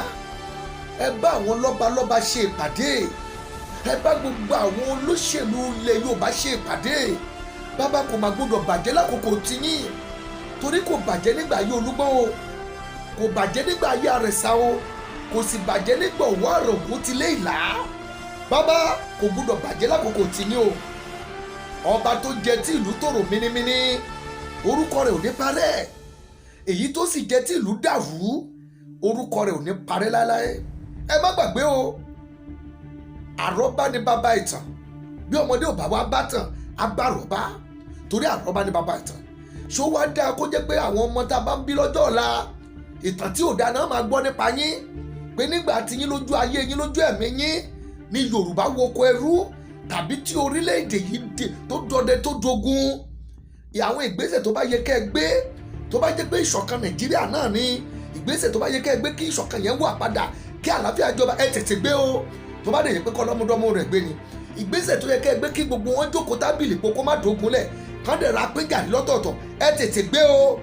ẹ bá àwọn lọ́balọ́ba ṣe ìpàdé, ẹ bá gbogbo àwọn olóṣèlú ilẹ̀ Yorùbá ṣe ìpàdé. Bàbá, kò má gbọdọ̀ bàjẹ́ lákòókò tiyín, torí kò bàjẹ́ nígbà ayé Olúgbọ́n o, kò bàjẹ́ nígbà ayé Àrẹ̀sà o, kò sì bàjẹ́ nígbà òwò àrògùn ti lé ìlà. Bàbá, kò gbọdọ̀ bàjẹ́ lákòókò tiyín o. Ọba tó jẹ tí ìlú tòrò mínímíní, orúkọ rẹ̀ ò ní parẹ́. Èyí tó sì jẹ tí ìlú dàrú, orúkọ rẹ̀ ò ní parẹ́ láéláé. Ẹ má gbàgbé o, àrọ́bá ni bàbá ìtàn. Bí ọmọdé ò bá wá bá tàn, á bá àrọ́bá, torí àrọ́bá ni bàbá ìtàn. Ṣó wá dáa kó jẹ́ pé àwọn ọmọ tá a bá ń bí lọ́jọ́ ọ̀la, ìtàn tí ò dáa náà máa gbọ́ nípa yín, pé nígbà tí yín lójú ayé yín, lójú ẹ̀mí yín ní Yorùbá wọkọ̀ ẹrú, tàbí tí orílẹ̀-èdè yìí tó dọdẹ, tó dogun? Àwọn ìgbésẹ̀ tó bá yẹ kẹ́ ẹ gbé, tó bá jẹ́ pé ìṣọ̀kan Nàìjíríà náà ni, ìgbésẹ̀ tó bá yẹ kẹ́ ẹ gbé kí ìṣọ̀kan yẹn wà padà, kí àlàáfíà jọba, ẹ tètè gbé o. Tó bá dẹ̀ yẹ pé kọ́ lọ́mọdọ́mọ rẹ̀ gbé ni, ìgbésẹ̀ tó yẹ kẹ́ ẹ gbé kí gbogbo wọn jókòó tábìlì pé kó má dógun lẹ̀, kán dẹ̀ ra pín gàrí lọ́tọ̀ọ̀tọ̀, ẹ tètè gbé o,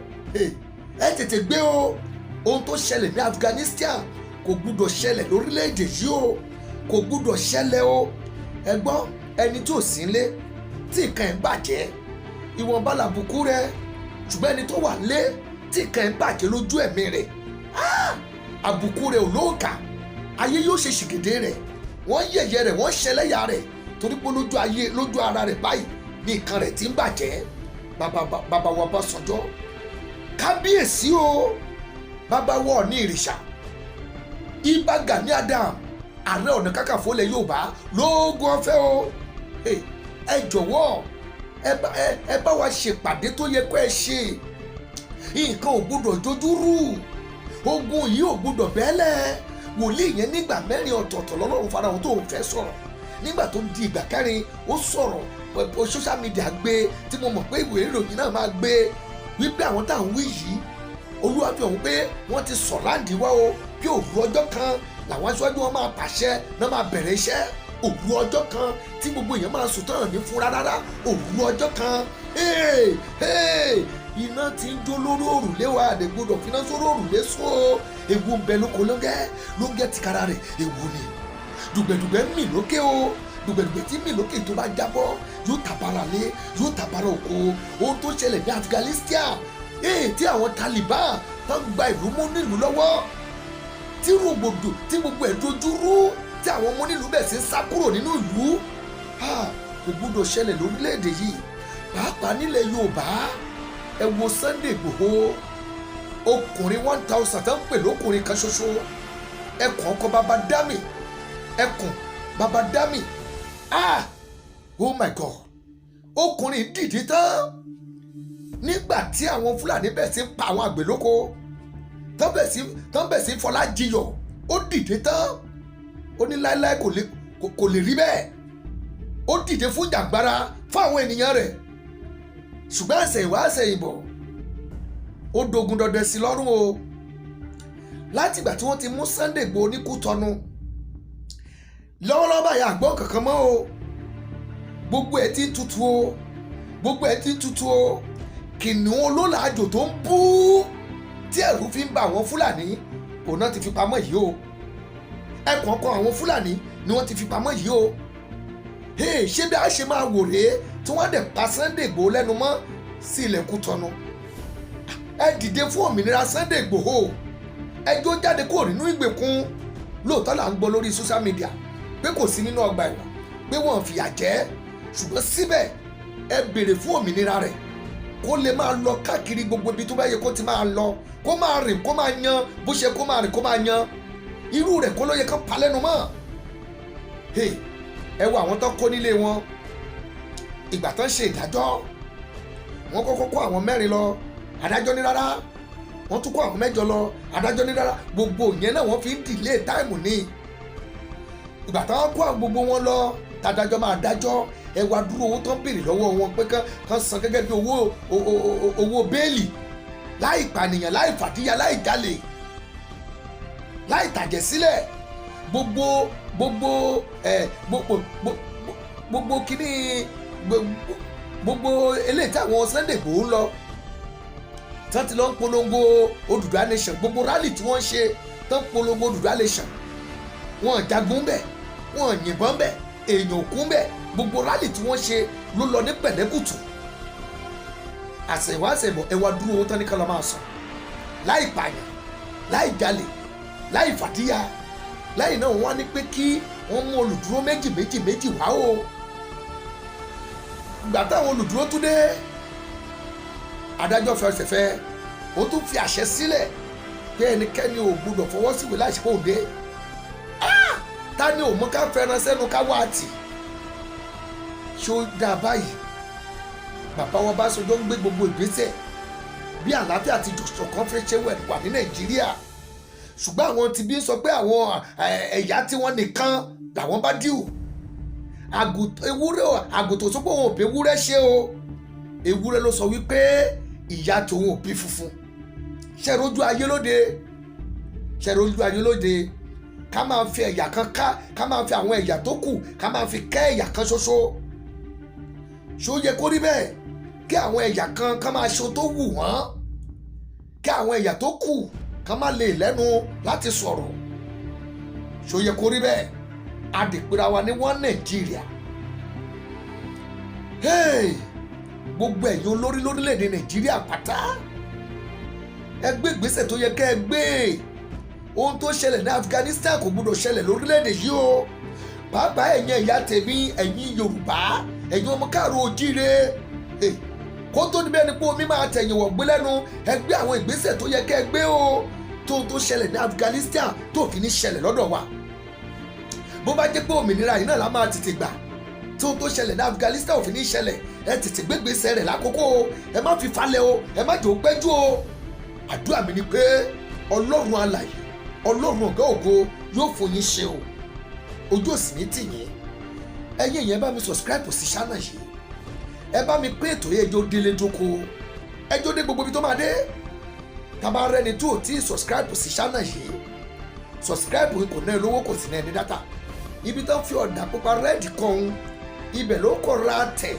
ẹ tètè gbé o. Ohun tó ṣẹlẹ̀ ní Afghanistan kò gbúdọ̀ ṣẹlẹ̀ lórílẹ̀‐èdè yìí o, kò gbúdọ̀ ṣẹlẹ̀ o. Ẹ gbọ́, ẹni tí ò sí nílé tí nǹkan ẹ̀ ń bàjẹ́, ìwọ̀nba làbùkù rẹ̀, ṣùgbọ́n ẹni tó wà lé tí nǹkan ẹ̀ ń bàjẹ́ lójú ẹ̀mí rẹ̀, àbùkù rẹ̀ ò lóǹkà. Ayé yóò ṣe ṣìgìdì rẹ̀, wọ́n yẹ̀yẹ́ rẹ̀, wọ́n ṣẹlẹ́yà rẹ̀, torí pé lójú ayé, lójú ara rẹ̀ báyìí ní nǹkan rẹ̀ ti ń bàjẹ́. Bàbá wa Ọbásanjọ́, kábíyèsí o, bàbá wa Ọọ̀ni ìrìṣà, Ìbà Gani Adam, Ààrẹ Ọ̀nà Kakanfò ilẹ̀ Yorùbá, lóògùn ọ̀fẹ́ o. Ẹ jọ̀wọ́, ẹ bá wa ṣèpàdé tó yẹ kó ẹ ṣe. Nǹkan ò gbọdọ̀ dojú rú, ogun yìí ò gbọdọ̀ bẹ́lẹ̀. Wòlíì yẹn, nígbà mẹ́rin ọ̀tọ̀ọ̀tọ̀ lọ́lọ́run farahàn tó ń fẹ́ sọ̀rọ̀. Nígbà tó di ìgbà kẹrin, ó sọ̀rọ̀, social media gbé, tí mo mọ̀ pé ìwé ìròyìn náà máa gbé, wípé àwọn tá à ń wí yìí, Olúwa fi hàn pé wọ́n ti sọ̀ láǹdí wá o, kí òru ọjọ́ kan làwọn aṣáájú wọn máa pàṣẹ náà máa bẹ̀rẹ̀ iṣẹ́. Òru ọjọ́ kan tí gbogbo èèyàn máa sùn tán ní fúnra rárá, òru ọjọ́ kan, iná ti ń jó lórí òrùlé wa, àdè gbọdọ̀ finá sórí òrùlé sùn o. Ewu ń bẹ lóko lóńgẹ́, lóńgẹ́ tìkára rẹ̀ ewu ni. Dùgbẹ̀dùgbẹ̀ ń mì lókè o. Dùgbẹ̀dùgbẹ̀ tí mì lókè, tó bá jábọ́, yóò tàbára lé, yóò tàbára oko. Ohun tó ṣẹlẹ̀ ní Afghanistan tí àwọn Taliban tó ń gba ìlú mú nílùú lọ́wọ́, tí rògbòdò tí gbogbo ẹ̀ dojú rú, tí àwọn ọmọ nílùú bẹ̀ sí ń sá kúrò nínú ìlú, kò gbúdọ̀ ṣẹlẹ̀ lórílẹ̀‐èdè yìí, pàápàá nílẹ̀ Yorùbá. Ẹ wo Sunday Igboho, ọkùnrin 1,000 tó ń pè lókùnrin kan ṣoṣo, ẹkùn ọkọ bàbá dami, ẹkùn bàbá dami. Ah, oh my God! Ọkùnrin dìde tán nígbà tí àwọn Fúlàní bẹ̀ sí ń pa àwọn àgbẹ̀ lóko, tán bẹ̀ sí fọlá jiyọ̀. Ó dìde tán, ó ní láéláé, kò lè rí bẹ́ẹ̀. Ó dìde fún jàgbára fún àwọn ènìyàn rẹ̀, ṣùgbọ́n àṣẹ̀yìnwá àṣẹ̀yìnbọ̀, ó dogun dọdẹ sí lọ́rùn o. Látìgbà tí wọ́n ti mú Sunday Igboho ní Kútọ́nù, lọ́wọ́lọ́wọ́ báyìí, àgbọ̀n kankan mọ́ o. Gbogbo ẹ̀ ti ń tutù o, gbogbo ẹ̀ ti ń tutù o. Kìnìún olólàájò tó ń bú tí ẹ̀rù fi ń ba àwọn Fúlàní, òun náà ti fi pamọ́ yìí o. Ẹkùn ọkọ àwọn Fúlàní ni wọ́n ti fi pamọ́ yìí o. Hey, ṣé bí a ṣe máa wò rèé tí wọ́n dẹ̀ pa Sunday Igboho lẹ́nu mọ́ sí ilẹ̀ Kútọ́nù? Ẹ dìde fún òmìnira Sunday Igboho, ẹjọ́ jáde kúrò nínú ìgbèkùn. Lóòótọ́ là ń gbọ́ lórí social media pé kò sí nínú ọgbà ẹ̀wọ̀n, pé wọ́n fìyà jẹ, ṣùgbọ́n síbẹ̀, ẹ béèrè fún òmìnira rẹ̀, kó lè máa lọ káàkiri gbogbo ibi tó bá yẹ kó ti máa lọ, kó máa rìn, kó máa yan bó ṣe kó máa rìn, kó máa yan. Irú rẹ̀ kó ló yẹ kó pa lẹ́nu mọ́. Ẹ wo àwọn tó kó nílé wọn. Ìgbà tán ṣe ìdájọ́, wọ́n kọ́kọ́ kó àwọn mẹ́rin lọ, adájọ́ ní rárá. Wọ́n tún kó àwọn mẹ́jọ lọ, adájọ́ ní rárá. Gbogbo ìyẹn náà, wọ́n fi ń delay time ní. Ìgbà táwọn kó àwọn gbogbo wọn lọ, tàdájọ́ máa dájọ́, ẹ wá dúró owó tán béèrè lọ́wọ́ wọn pé kán san gẹ́gẹ́ bí owó béèlì, láì pànìyàn, láì fàdíyà, láì jalè, láì tàjẹ̀ sílẹ̀. Gbogbo ẹ gbogbo gbogbo kíní, gbogbo eléyìí tí àwọn Sunday Igboho ń lọ, tí wọ́n ti lọ ń polongo Odùduwà nation, gbogbo rally tí wọ́n ń ṣe tó ń polongo Odùduwà nation, wọ́n jagun bẹ̀, wọ́n yìnbọn bẹ̀, èèyàn kú bẹ̀. Gbogbo rally tí wọ́n ṣe ló lọ ní pẹ̀lẹ́kùtù. Àṣẹ̀wá àṣẹ̀bọ̀, ẹ wá dúró owó tán ní kálọ̀ máa sàn, láì pààyàn, láì jalè, láì fàdíyà. Láì náà, wọ́n á ní pé kí wọ́n mú olùdúró méjì méjì méjì wá o. Ìgbà táwọn olùdúró tún dé, adájọ́ fẹsẹ̀ fẹ́, ó tún fi àṣẹ sílẹ̀ pé ẹnikẹ́ni ò gbọdọ̀ fọwọ́ síwèé láì ṣe pé òun dé. Ta ni ò mọ ká fẹ́ràn sẹ́nu ká wá tì? Ṣó dáa báyìí? Bàbá wa Ọbásanjọ́ ń gbé gbogbo ìgbésẹ̀ bí àlàáfíà àti ìṣọ̀kan fẹ́ ṣe wà ní Nàìjíríà, ṣùgbọ́n àwọn tí bí ń sọ pé àwọn ẹ̀yà tí wọ́n nìkan làwọn bá díò. Ewúrẹ́, àgùntàn sọ pé òun ò bẹ ewúrẹ́ ṣe o. Ewúrẹ́ ló sọ wípé ìyá tòun ò bí funfun. Ṣẹ̀rọ̀jú ayé lóde, ṣẹ̀rọ̀jú ayé lóde. Ká máa fi ẹ̀yà kan ká máa fi àwọn ẹ̀yà tó kù, ká máa fi kẹ́ ẹ̀yà kan ṣoṣo. Ṣó yẹ kó rí bẹ́ẹ̀? Kí àwọn ẹ̀yà kan ká máa ṣe ohun tó wù wọ́n, kí àwọn ẹ̀yà tó kù ká má lè lẹ́nu láti sọ̀rọ̀, ṣó yẹ kó rí bẹ́ẹ̀? A dẹ̀ pera wa ní wọ́n Nàìjíríà. Hey! Gbogbo ẹ̀yin olórí lórílẹ̀‐èdè Nàìjíríà pátá, ẹ gbé ìgbésẹ̀ tó yẹ kẹ́ ẹ gbé. Ohun tó ṣẹlẹ̀ ní Afghanistan kò gbọdọ̀ ṣẹlẹ̀ lórílẹ̀‐èdè yìí o. Pàápàá ẹ̀yin ẹ̀yà tèmi, ẹ̀yin Yorùbá, ẹ̀yin ọmọ káàró ojíire, kó tó níbẹ̀ ni pé omi máa tẹ̀yìn wọ̀ gbé lẹ́nu. Ẹ gbé àwọn ìgbésẹ̀ tó yẹ kẹ́ ẹ gbé o, tó tó ṣẹlẹ̀ ní Afghanistan tó fi ní ṣẹlẹ̀ lọ́dọ̀ wa. Bó bá jẹ́ pé òmìnira yìí náà la máa tètè gbà, tó tó ṣẹlẹ̀ ní Afghanistan ò fi ní ṣẹlẹ̀, ẹ tètè gbégbèsè rẹ̀ lákòókò o. Ẹ má fi falẹ̀ o, ẹ má jò ó pẹ́jù o. Àdúrà mi ni pé Ọlọ́run alààyè, Ọlọ́run ọ̀gá ògo yóò fún yín ṣe o. Ojú òsì ní tì yín. Ẹ̀yin èèyàn, bá mi subscribe sí channel yìí. Ẹ bá mi pín ètò yẹn, ẹjọ́ délé dóko, ẹjọ́ dé gbogbo ibi tó máa dé. Tábà rẹni tó ò tí ì subscribe sí channel yìí, subscribe kò ná ẹ lówó, kò sì ná ẹ ní data. Ibi tó ń fi ọ̀dà pupa red kan, ibẹ̀ ló kọ̀ ra tẹ̀,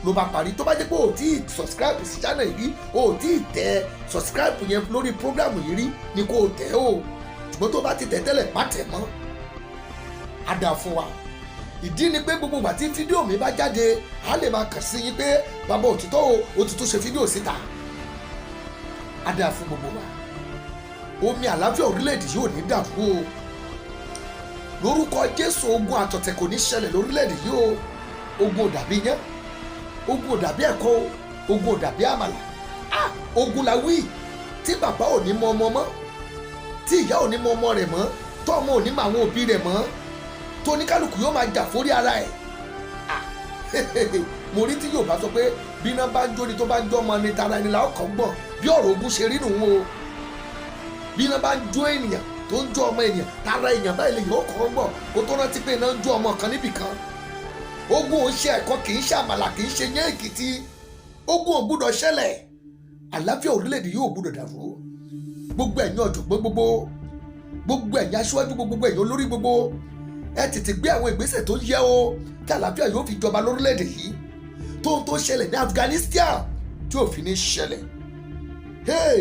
ló bá parí. Tó bá jẹ́ pé o tí ì subscribe sí channel yìí rí, o tí ì tẹ subscribe yẹn lórí program yìí rí ni kò tẹ̀ o. Ṣùgbọ́n tó bá ti tẹ̀ tẹ́lẹ̀, má tẹ̀ mọ́, á dáa fún wa. Ìdí ni pé gbogbo ìgbà tí fídíò mi bá jáde, á lè máa kàn sí yín pé bàbá òtítọ́ o, ó ti tún ṣe fídíò síta. Á dáa fún gbogbo wa. Omi àlàáfíà orílẹ̀-èdè yìí ò ní dàrú o, lórúkọ Jésù. Ogun àtọ̀tẹ̀ kò ní ṣẹlẹ̀ lórílẹ̀-èdè yìí o. Ogun ò dàbí yẹn, ogun ò dàbí ẹ̀kọ́ o, ogun ò dàbí àmàlà. Ah, ogun la wí tí bàbá ò ní mọ ọmọ mọ́, tí ìyá ò ní mọ ọmọ rẹ̀ mọ́, tó ọmọ ò ní mọ àwọn òbí rẹ̀ mọ́, tó oníkálukú yóò máa jà fórí ara ẹ̀. Ah, mo rí tí Yorùbá sọ pé bí iná bá ń jó ni, tó bá ń jó ọmọ ni, tara ẹni la ọkọ̀ gbọ̀n. Bí ọ̀rọ̀ ogun ṣe rí nù o. Bí iná bá ń jó ènìyàn, tó ń jó ọmọ ènìyàn, tara èèyàn báyìí lè yóò kọ́ gbọ̀n kó tó rántí pé iná ń jó ọmọ kan níbì kan. Ogun ò ń ṣe ẹ̀kọ́, kì í ṣe àmàlà, kì í ṣe yẹn Èkìtì. Ogun ò gbúdọ̀ ṣẹlẹ̀. Àlàáfíà orílẹ̀-èdè yóò gbúdọ̀ dàrú. Gbogbo ẹ̀yin ọ̀jọ̀gbọ́n gbogbo, gbogbo ẹ̀yin aṣíwájú gbogbo, ẹ̀yin olórí gbogbo, ẹ tètè gbé àwọn ìgbésẹ̀ tó yẹ o, tí àlàáfíà yóò fi jọba lórílẹ̀-èdè yìí, tó ń tó ṣẹlẹ̀ ní Afghanistan tí ò fi ní ṣẹlẹ̀. Hey,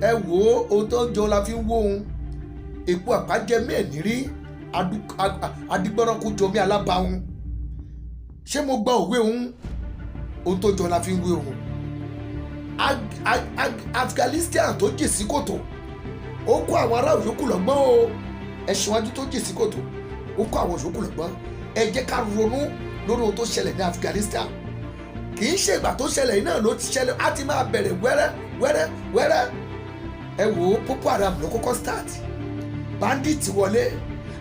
ẹ wo ohun tó ń jọ la fi ń wó ohun. Èpo àpájẹ mẹ́ẹ̀ní rí adigbọ́nrán jọ mí alábàáhùn. Ṣé mo gba òwe òun? Ohun tó jọ la fi ń wé òun. Afghanistan tó jì sí kòtò, ó kó àwọn ará yòókù lọ́gbọ́n o. Ẹṣin wájú tó jì sí kòtò, ó kó àwọn yòókù lọ́gbọ́n. Ẹ jẹ́ ká ronú lórí ohun tó ṣẹlẹ̀ ní Afghanistan. Kì í ṣe ìgbà tó ṣẹlẹ̀ yìí náà ló ti ṣẹlẹ̀, á ti máa bẹ̀rẹ̀ wẹ́rẹ́ wẹ́rẹ́ wẹ́rẹ́. Ẹ wò ó, Boko Haram ló kọ́kọ́ start, bandit wọlé.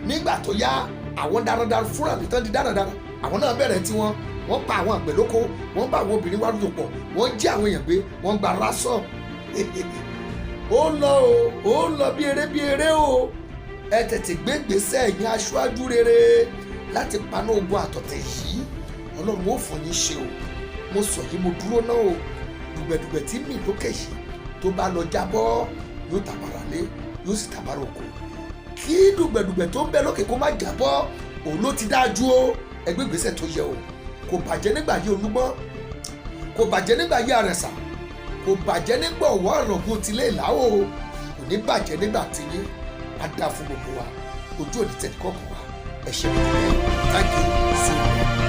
Nígbà tó yá, àwọn darandaran Fúlàní tán di darandaran, àwọn náà bẹ̀rẹ̀ tiwọn. Wọ́n pa àwọn àgbẹ̀ lóko, wọ́n bá àwọn obìnrin wá lò pọ̀, wọ́n jí àwọn èèyàn gbé, wọ́n gba ransom. Ó ń lọ o, ó ń lọ bí eré bí eré o. Ẹ tètè gbé gbèsè, ẹ̀yin aṣáájú rere, láti paná ogun àtọ̀tẹ̀ yìí. Ọlọ́run ó fún yín ṣe o. Mo sọ yìí, mo dúró náà o. Dùgbẹ̀dùgbẹ̀ tí mì lókè yìí, tó bá lọ jábọ́, yóò tàbára lé, yóò sì tàbára oko. Kí dùgbẹ̀dùgbẹ̀ tó ń bẹ lókè kó má jábọ́, òun ló ti dáa ju o. Ẹ gbé ìgbésẹ̀ tó yẹ o. Kò bàjẹ́ nígbà yí Olúgbọ́n, kò bàjẹ́ nígbà yí Àrẹ̀sà, kò bàjẹ́ nígbà ọ̀wọ́ àrọ̀gùn tilé ìlà o. Kò ní bàjẹ́ nígbà tiyín. Á dáa fún gbogbo wa. Ojú òní tẹ̀lé kọ̀ọ̀kan wa. Ẹ ṣe mi dúpẹ́. Thank you so much.